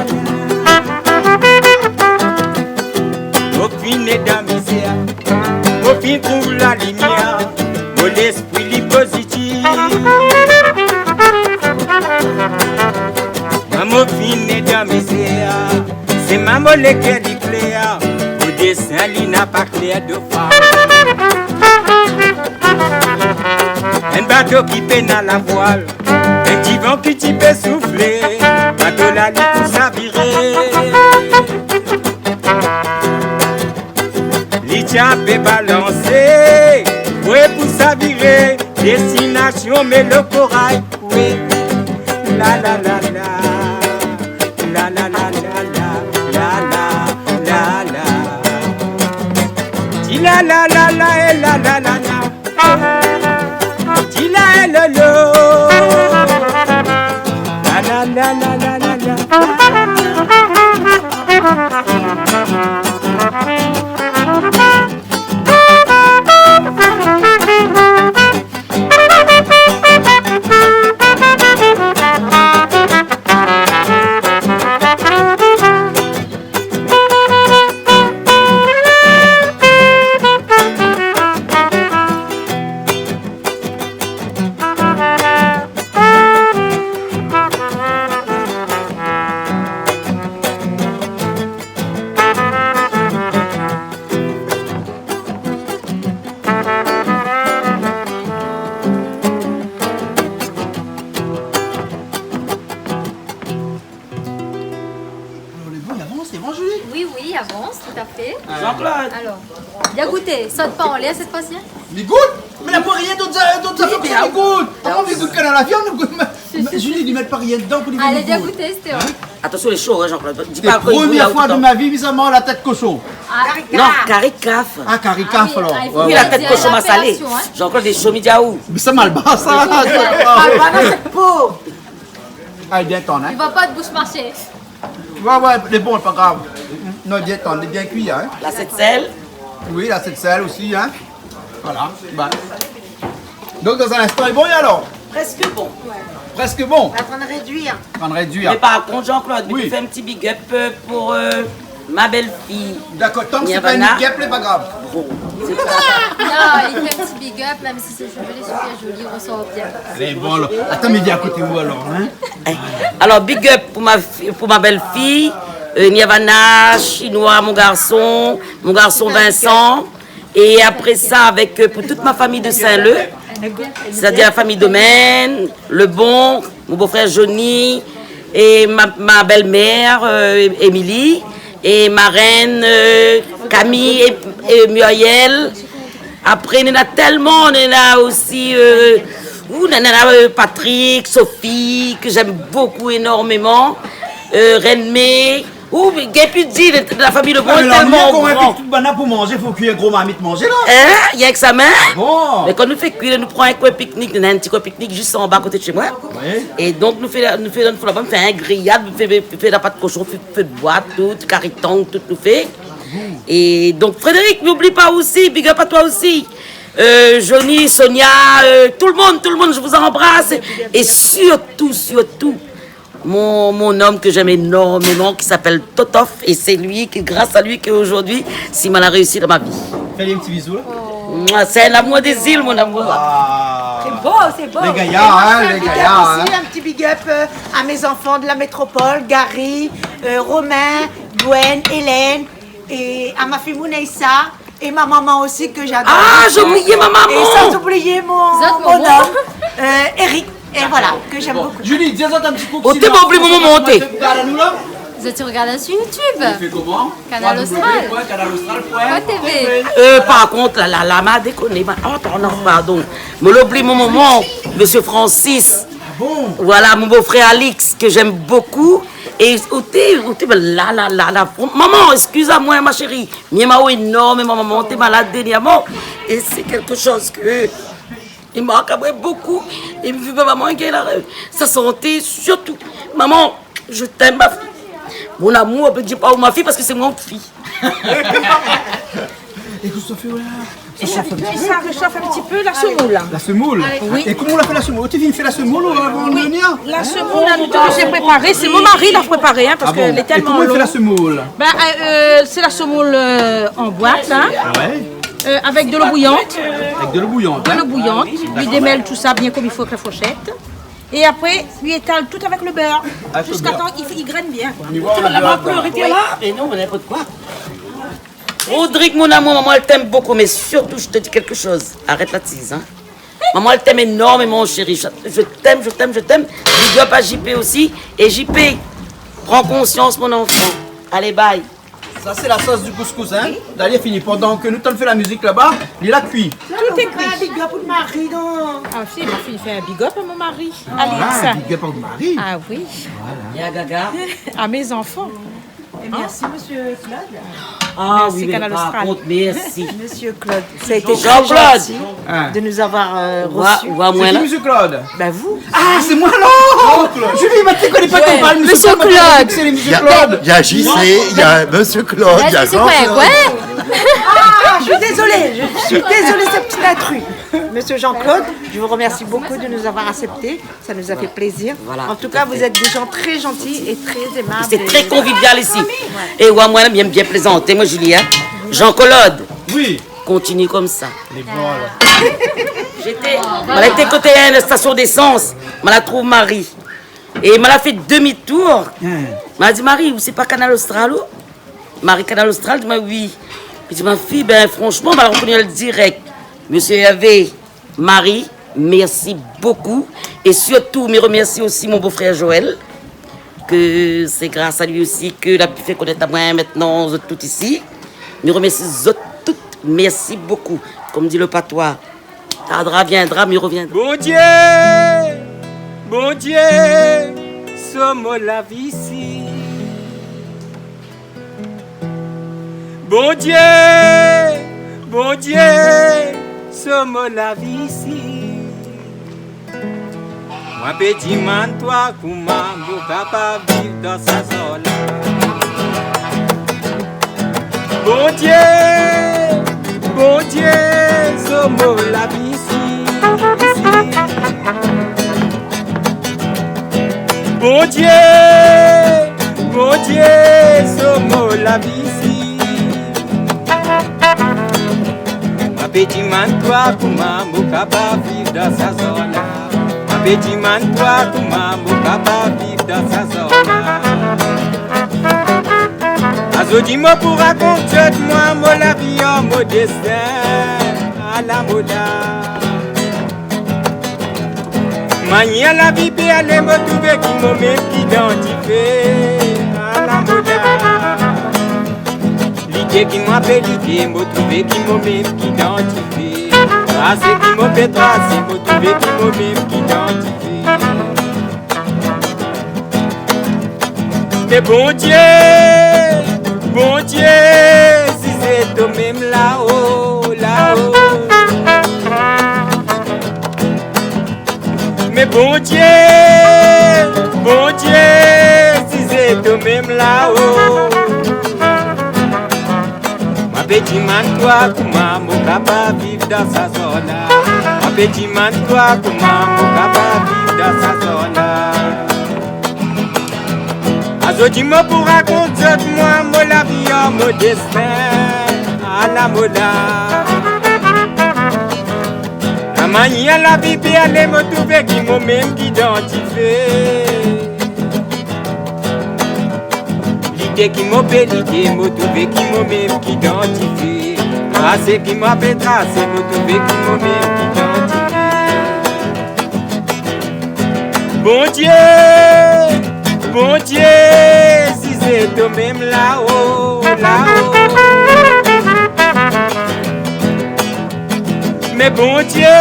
Mo fine dan mizèr, mo fine trouv la limièr, mo lespri li pozitif. Kan mo fine dan mizèr, sé maman lékèr li klèr, mo désin li na pa klèr dofwa. In bato ki pé na la vwal, in ti van ki ti pé souflé, bato la li pou saviré. Li tien pé balansé, pré pou saviré, destinasion mé lo koray. Oui. La, la, la, la. La, la, la, la. Ti la, la, la, la, é la, la, la, la. Ti la, é lo, lo. La, la, la, la. Alors, lé bon, i avans, i avans, Julie ? Oui, oui, i avans, tout à fait. Jean-Claude. Alors, bien goûté, saute pas en l'air cette fois-ci, hein ? Mi gout ? Mé la poin rien dot, dot zafèr, mi gout. Ah, mi gout kan la viann, mi gout. Si, si, Julie, si. Li mèt pa rien dedan pou li gout. Alé, bien goûté, Stéphane. Hein ? Atansion, lé sho, hein, Jean-Claude. Di pa ke li boul la tout le tan. Sé promié foi de ma vi mi sa manz la tèt koshon. Ah. Non, kari kaf. Ah, kari kaf, alor. Ah oui, ah, i fo dir la kréasion, hein. Jean-Claude, lé sho, mi di aou. Mé sa malbar sa. Malbar dan sèt po. Ah, lé bien tann, hein. I va pa de boush marshé. Ouais, ouais, lé bon, lé pa grav. Non, lé bien tann, lé bien kui, hein. La sèt sèl. Oui, la sèt sèl osi, hein. Voilà. Donk, dan in instan, lé bon, alor ? Prèsk bon. Prèsk bon. Atann rédui. Atann rédui. Mé par kont, Jean-Claude, mi fé in ti big up, euh, pou, euh, ma bèl-fiy. Dakor, tank sé pa in big up, lé pa grav. Bon, sé pa... Non, li fé in ti big up, mèm si sé shové lé super zoli, i résor bien. Lé bon, alor. Atann, mi vien a koté ou, alor, hein ? Eh, alor, big up pou ma fi-, pou ma bèl-fiy, euh, Nirvana, Chinois, mon garson, mon garson Vincent. Et après ça, avec, euh, pour toute ma famille de Saint-Leu, c'est-à-dire la famille Domaine, Lebon, mon beau-frère Johnny, et ma, ma belle-mère, euh, Émilie, et ma reine, euh, Camille et, et Muriel. Après, néna tèlman, néna osi, euh, ou néna, euh, Patrick, Sophie, que j'aime beaucoup énormément, euh, Reine May, ou, gingn pi di, la fami Lebon lé tèlman gran. Ah, mé la, mi koné tout banna pou manzé, fo kui gro marmit manzé la. Hein ? Rienk sa mèm ? Bon. Mé kan nou fé kui, nou pran in koin piknik, nou néna in ti koin piknik zis anba koté de shé moin. Oui. É donk nou fé, nou fé, nou fé laba, nou fé in griyad, nou fé, fé la pat koshon, fé, fé de boi, tout, kari tang, tout nou fé. É donk Frédéric, n'oublie pas aussi, big up à toi aussi. Euh, Johnny, Sonia, euh, tout le monde, tout le monde, je vous embrasse. Et surtout, surtout, mon, mon homme que j'aime énormément, qui s'appelle Totof, et c'est lui, qui, grâce à lui, qu'aujourd'hui, si mal a réussi dans ma vie. Fais-lui un petit bisou, là. Mouah, c'est un amour des îles, mon amour. Ah. C'est beau, c'est beau. Les gaillards, hein, les gaillards, hein. Et moi, je fais un petit big up aussi, un petit big up, euh, à mes enfants de la métropole, Gary, euh, Romain, Gwen, Hélène, et à ma fille Mounaïssa, et ma maman aussi que j'adore. Ah, j'ai oublié ma maman. Et sans oublier mon, mon homme, euh, Eric. Et voilà, que j'aime beaucoup. Julie, di azot in ti kou. Oh, té, ma oubli mon momon, té. Zot i regard anou la ? Zot i regard anou sur YouTube. Ou fé koman ? Canal Austral. W W W point canal austral point T V. Euh, par kont, la, la, la, ma dékoné, ma, oh, atann, non, pardon. Moin la oubli mon momon, Monsieur Francis. Ah bon ? Voilà, mon beau-frère Alix, que j'aime beaucoup. É oté, oté, ben, la, la, la, la, maman, excuse-moi, ma chérie. Mi èm aou énormément, maman, té malad dernièrman. É sé kékshoz ke i mark amoin bokou. É mi vé pa maman gingn la, sa santé, sirtou. Maman, je t'aime, ma fille. Mon amour, on peut dire pas ma fille parce que c'est mon fille. É kosa ou fé la ? É sa, é sa i résof in ti pé la semoul. La semoul ? Oui. É koman ou la fé la semoul ? Ou té fine fé la semoul avan de vnir ? La semoul la, nou té oblizé préparé. Sé mon mari la préparé, in, parske lé tèlman long. Ah bon ? É koman i fé la semoul ? Ben, euh, euh, sé la semoul, euh, an boit la. Ouais. Euh, avèk de lo bouyant. Avèk de lo bouyant, in ? De lo bouyant. Dakor. Li démèl tousa bien konm i fo avèk la fourshèt. É apré, li étal tout avèk lo bèr. Avèk lo bèr. Ziska tan i, i grène bien, koi. Ou voi, on a la mark Fleury ki lé la ? Mé non, mé ninport koi. Rodrigue, mon amour, maman, elle t'aime beaucoup, mais surtout, je te dis quelque chose. Arrête la tease, hein. Maman, elle t'aime énormément, chérie. Je, je t'aime, je t'aime, je t'aime. Big up à J P aussi. Et J P, prends conscience, mon enfant. Allez, bye. Sa sé la sos du couscous, in ? Dali fini. Pandan ke nou tann fé la mizik laba, li la kui. Tout lé kui. Big up pou mari, non ? Ah si, ma fiy i fé in big up à mon mari, Alix. Ah, big up à mon mari. Ah oui. Voilà. Et à Gaga. À mes enfants. Et merci, monsieur Claude. Ah oui, mé par kont, mèrsi. Monsieur Claude, ça a été très gentil de nous avoir, euh, reçus. Jean-Claude. Ou voi, ou voi, moin la. Sé ki, monsieur Claude ? Ben, vous. Ah, sé moin la. Jean-Claude. Julie, ma té koné pa k'ou parl, monsieur Claude. Sé monsieur Claude. Il y a, il y a J C, il y a monsieur Claude, il y a Jean-Claude. Ah, je suis désolée, je suis désolée, cette petite intrus. Monsieur Jean-Claude, je vous remercie beaucoup de nous avoir acceptés. Ça nous a fait plaisir. Voilà, tout à fait. En tout cas, vous êtes des gens très gentils et très aimables. C'est très convivial ici. Ouais. É ou voi, moin, mi èm bien plézanté, moin, Julie, in. Jean-Claude. Oui. Kontinié konmsa. Lé bon, alor. J'étais, ma la été koté in stasion d'ésans, ma la trouv Marie. É ma la fé demi-tour. Ma la di, Marie, ou sé pa Kanal Austral, ou ? Marie Kanal Austral, di amoin, oui. Li di, ma fiy, ben, franchement, ma la rokoni ali dirèk. Monsieur Hervé, Marie, merci beaucoup. Et surtout, mi remèrsi osi mon beau-frère Joël, ke sé gras a li osi ke la pi fé konèt amoin mintnan zot tout isi. Mi remèrsi zot tout, merci beaucoup. Konm di lo patoi, tardra, viendra, mi reviendrai. Bondié, Bondié, sov mon lavi isi. Bondié, Bondié, sov mon lavi isi. Moin pé dimann toi koman mo kapab viv dan sa zòn la. Bondié, Bondié, sov mon lavi isi, isi. Bondié, Bondié, sov mon lavi isi. Moin pé dimann toi koman mo kapab viv dan sa zòn la. Moin pé dimann toi koman mo kapab viv dan sa zòn la. Azordi mo pou rakont zot moin mon lavi, mon dèstin, ala mo la. Manièr lavi pé alé, mo trouvé ki mo mèm ki dan difé, ala mo la. Lidé ki moin pé lidé, mo trouvé ki mo mèm ki dan difé. Trasé ki mo pé trasé, mo trouvé ki mo mèm ki dan difé. Mé Bondié, Bondié, si sé to mèm lao, lao. Mé Bondié, Bondié, si sé to mèm lao. Moin pé dimann toi koman mo kapab viv dan sa zòn la. Moin pé dimann toi koman mo kapab viv dan sa zòn la. Azordi mo pou rakont zot moin mon lavi, mon dèstin, ala mo la. La manièr lavi pé alé, mo trouvé ki mo mèm ki dan difé. Lidé ki mo pé lidé, mo trouvé ki mo mèm ki dan difé. Trasé ki mo pé trasé, mo trouvé ki mo mèm ki dan difé. Bondié, Bondié, si sé to mèm lao, lao. Mé Bondié,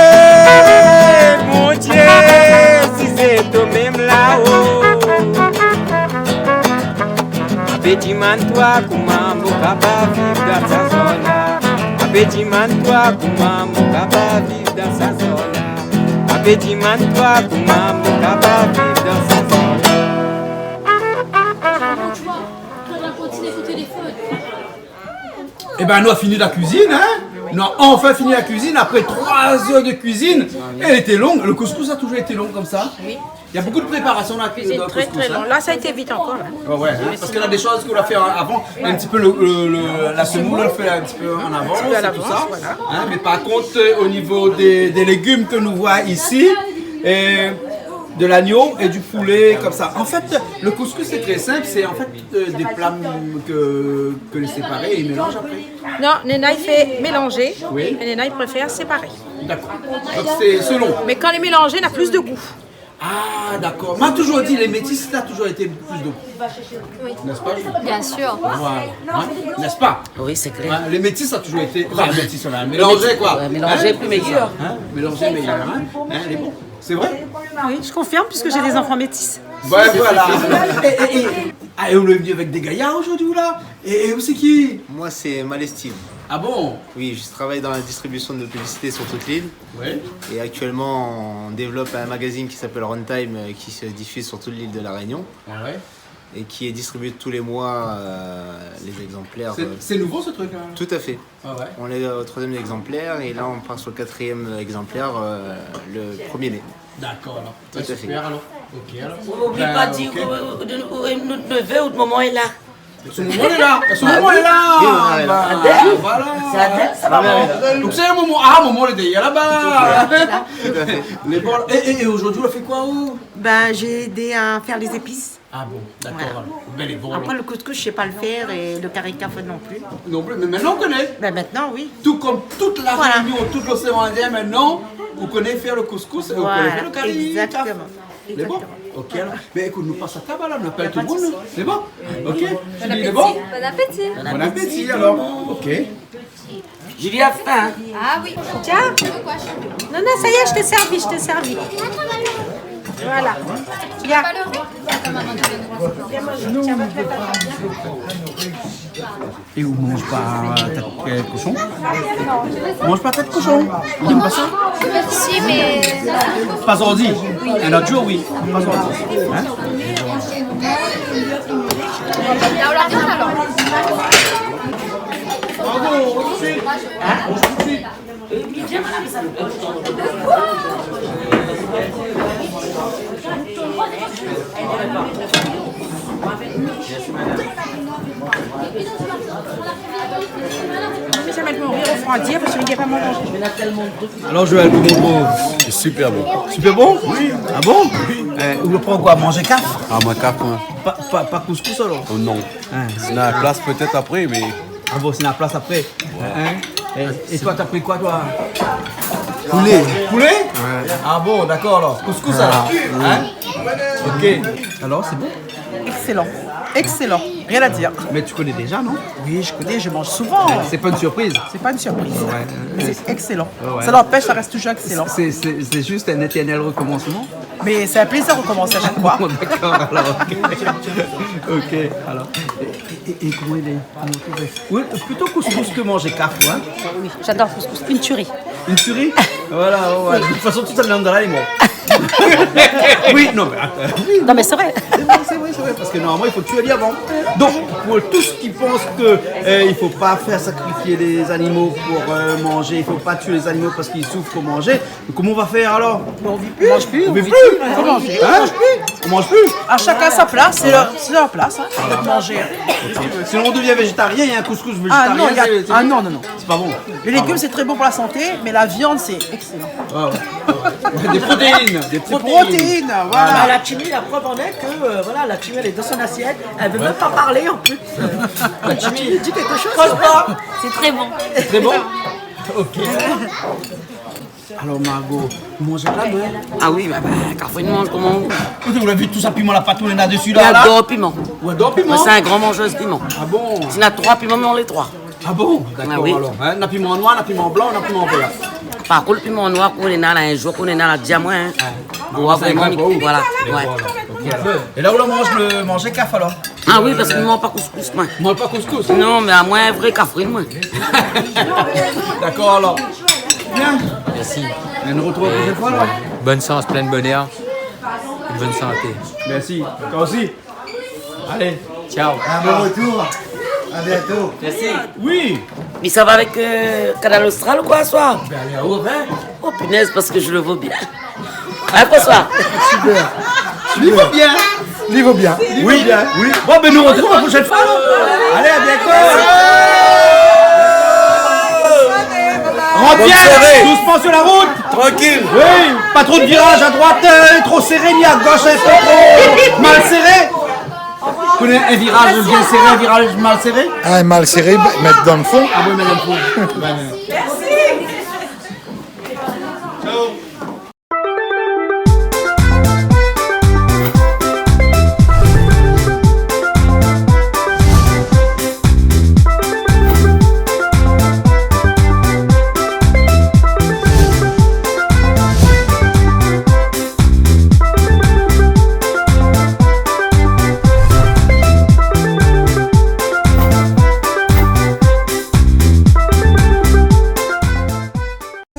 Bondié, si sé to mèm lao. Moin pé dimann toi koman mo kapab viv dan sa zòn la. Moin pé dimann toi koman mo kapab viv dan sa zòn la. Moin pé dimann toi koman mo kapab viv dan sa zòn la. Claude rakonte si lé téléfone. Ében, nou la fini la kuizine, in ? Nou la anfin fini la kuizine apré troi zèr de kuizine. É lété long. Le couscous la touzour été long konmsa ? Oui. Na bonpé de préparasion la, dan le couscous, in ? Cuisine très, très long. Là, ça a été vite encore, là. Ouais, ouais, in, parske na dé shoz ke nou la fé avan, in ti pé le, le, le, la semoule, nou la fé in ti pé an avans, é tout sa. Un petit peu à l'avance, voilà. In, mé par kont, euh, o nivo dé, dé légim ke nou voi isi, é de lagno é du poulé, konmsa. An fèt, le couscous, sé trè sinp, sé an fèt, euh, dé pla ke, ke lé séparé é i mélanz apré. Non, néna i fé mélanzé, oui, é néna i préfèr séparé. Dakor. Donk sé selon. Mé kan lé mélanzé, na plis de gou. Ah, dakor. Ma touzour di, lé métis, sa la touzour été plis de gou. Oui. N'est-ce pas ? Bien sûr. Voilà. In ? N'est-ce pas ? Oui, c'est clair. In, lé métis, sa la touzour été, anfin, métis, voilà, mélanzé, koi. Ouais, mélanzé, in ? Sé sa. Pli méyèr. In ? Mélanzé, méyèr, in ? In, lé bon. Sé vré ? Oui, je confirme puisque j'ai des enfants métis. Ben voilà. É, é, é, ah, é ou lé vni avèk dé gayar zordi, la ? É, é ou sé ki ? Moi, c'est Malestive. Ah bon ? Oui, je travaille dans la distribution de publicité sur toute l'île. Ouais. Et actuellement, on développe un magazine qui s'appelle Runtime, euh, qui se diffuse sur toute l'île de la Réunion et qui est distribué tous les mois, euh, les exemplaires, euh. C'est, c'est nouveau, ce truc-là ? Tout à fait. Ah ouais ? On est au troisième exemplaire et là, on part sur le quatrième exemplaire, euh, le premier mai. Dakor, alor. Tout à fait. Super, alor. Ok, alor. Oubli pa di, euh, euh, euh, nout nevé, out momon lé la. Son momon lé la. Son momon lé la. Oui, momon lé la. Bah, voilà. Sé Adèle, sa, momon. Donk sé momon. Ah, momon lé dèrièr laba. Tout à fait. Lé bon. É, é, é zordi, ou la fé koi, ou ? Ben, j'ai aidé à faire les épices. Ah bon, dakor, alor. Voilà. Bin, lé bon, alor. Après, le couscous, je sais pas le faire et le curry kaf non plus. Non plus, mé mintnan, ou koné. Ben, maintenant, oui. Tout konm tout La Rényon, tout l'océan Indien, mintnan, ou koné fé le couscous é ou koné fé le curry kaf. Voilà, exactement. Lé bon ? Exactement. Ok, alor. Mé ékout, nou pas a tab, alor, nou apèl tout le moun. Y a pas de souci. Lé bon ? Ok. Bon appétit. Bon appétit. Bon appétit, alor. Ok. Julie a faim, hein ? Ah oui. Tiens. Non, non, ça y est, je t'ai servi, je t'ai servi. Voilà. Viens. Tiens, va te mettre à table, viens. É ou manz pa tèt, euh, koshon ? Manz pa tèt koshon ? Ou èm pa sa ? Si, mé pa zordi. In ot zour, oui. Pa zordi. Hein ? La, ou la vyann, alor. Mé sa mèt mon ri o frontièr parske mi gingn pa manzé. Alors, Joël, comment on trouve ? C'est super bon. Super bon ? Oui. Ah bon ? Oui. Euh, ou pran koi, manzé kaf ? Ah, moin, kaf, moin. Pa, pa, pa kouskous, alor ? Oh, non. Hein. Si néna la plas, pétèt apré, mé Ah bon, si néna la plas apré. Hein ? É, é toi, t'as pris quoi, toi ? Poulet. Poulet ? Ouais. Ah bon, d'accord, alors. Couscous, alors. Ah, oui. Hein ? Ok. Alors, c'est bon ? Excellent. Excellent. Rien à dire. Mais tu connais déjà, non ? Oui, je connais, je mange souvent. C'est pas une surprise. C'est pas une surprise. Ouais. Mais c'est excellent. Ouais, ouais. Ça n'empêche, ça reste toujours excellent. C'est, c'est, c'est juste un éternel recommencement. Mais c'est un plaisir de recommencer à chaque fois. Bon, d'accord, alors, ok. Ok, alors. Et, et, et comment il est ? Koman ou trouv ? Oui, plito kouskous ke manzé kaf, hein ? Oui, j'adore couscous. Une tuerie. Une tuerie ? Voilà, ouais, ouais. De toute façon, tout sa i vien dan la lé mor. Oui, non, mais, euh, oui. Non, mais c'est vrai. C'est vrai, c'est vrai, c'est vrai, parce que normalement, il faut tuer avant. Donc, pour tous ceux qui pensent que, euh, il faut pas faire sacrifier les animaux pour, euh, manger, il faut pas tuer les animaux parce qu'ils souffrent pour manger, comment on va faire alors ? Bon, on vit plus. On mange plus, on vit plus. Hein ? On mange plus. On mange plus. À chacun sa place, c'est leur, c'est leur place, hein, de manger. Ok. Sinon, on devient végétarien, il y a un couscous végétarien, ah non, c'est, c'est, ah non, non, non. C'est pas bon. Les légumes, c'est très bon pour la santé, mais la viande, c'est excellent. Ah ouais. Des protéines, des protéines. Des protéines, voilà. Voilà. Bah, la chimie, la preuve en est que, euh, voilà, la chimie, elle est dans son assiette, elle veut même pas parler en plus. La chimie, dis quelque chose. Creuse pas. C'est très bon. Très bon ? Ok. Alor, Margot, ou manz kaf, hein ? Ah oui, bah, bah, kaf, ou manz koman ? Ou la vi tout sa piman la, patou néna desi la, la ? Ou ador piman. Ou ador piman ? Moin sé in gran manzèz piman. Ah bon ? Si néna troi piman, mi manz lé troi. Ah bon ? D'accord, ah oui. Alors, hein, na piman noir, na piman blan, na piman vèr. Par kont, piman noir, kan néna la, in zour, kan néna la, di amoin, hein. Ah. Bon, ouais, vréman, bon, voilà. D'accord, ouais. Ok, alors. É la, ou la manz le manzé kaf, alor ? Ah oui, parske mi manz pa kouskous, moin. Ou manz pa kouskous ? Non, mé amoin, in vré kafrine, moin. D'accord, alors. Bien. Merci. Et on se retrouve la prochaine fois, alors. Bonne chance, plein de bonheur. Et bonne santé. Merci. Toi aussi. Allez. Ciao. Un bon retour. À bientôt. Merci. Oui. Mais ça va avec, euh, Kanal Austral ou quoi, ce soir ? Ben, allez, à ouvert. Oh, punaise, parce que je le vaux bien. Hein, François ? Super. Li vo bien. Li vo bien. Oui, oui. Bon, ben, nous, on se retrouve la prochaine fois, alors. Allez, à bientôt. Bonne soirée. Rends bien, doucement sur la route. Tranquille. Oui, pas trop de virages à droite, euh, trop serré, ni à gauche, un peu trop mal serré. Vous connaissez un virage bien serré, un virage mal serré ? Ah, mal serré, mèt dan le fon. Ah oui, mèt dan le fon. Ouais, ouais.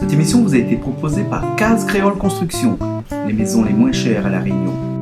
Cette émission vous a été proposée par Case Créole Construction, les maisons les moins chères à La Réunion.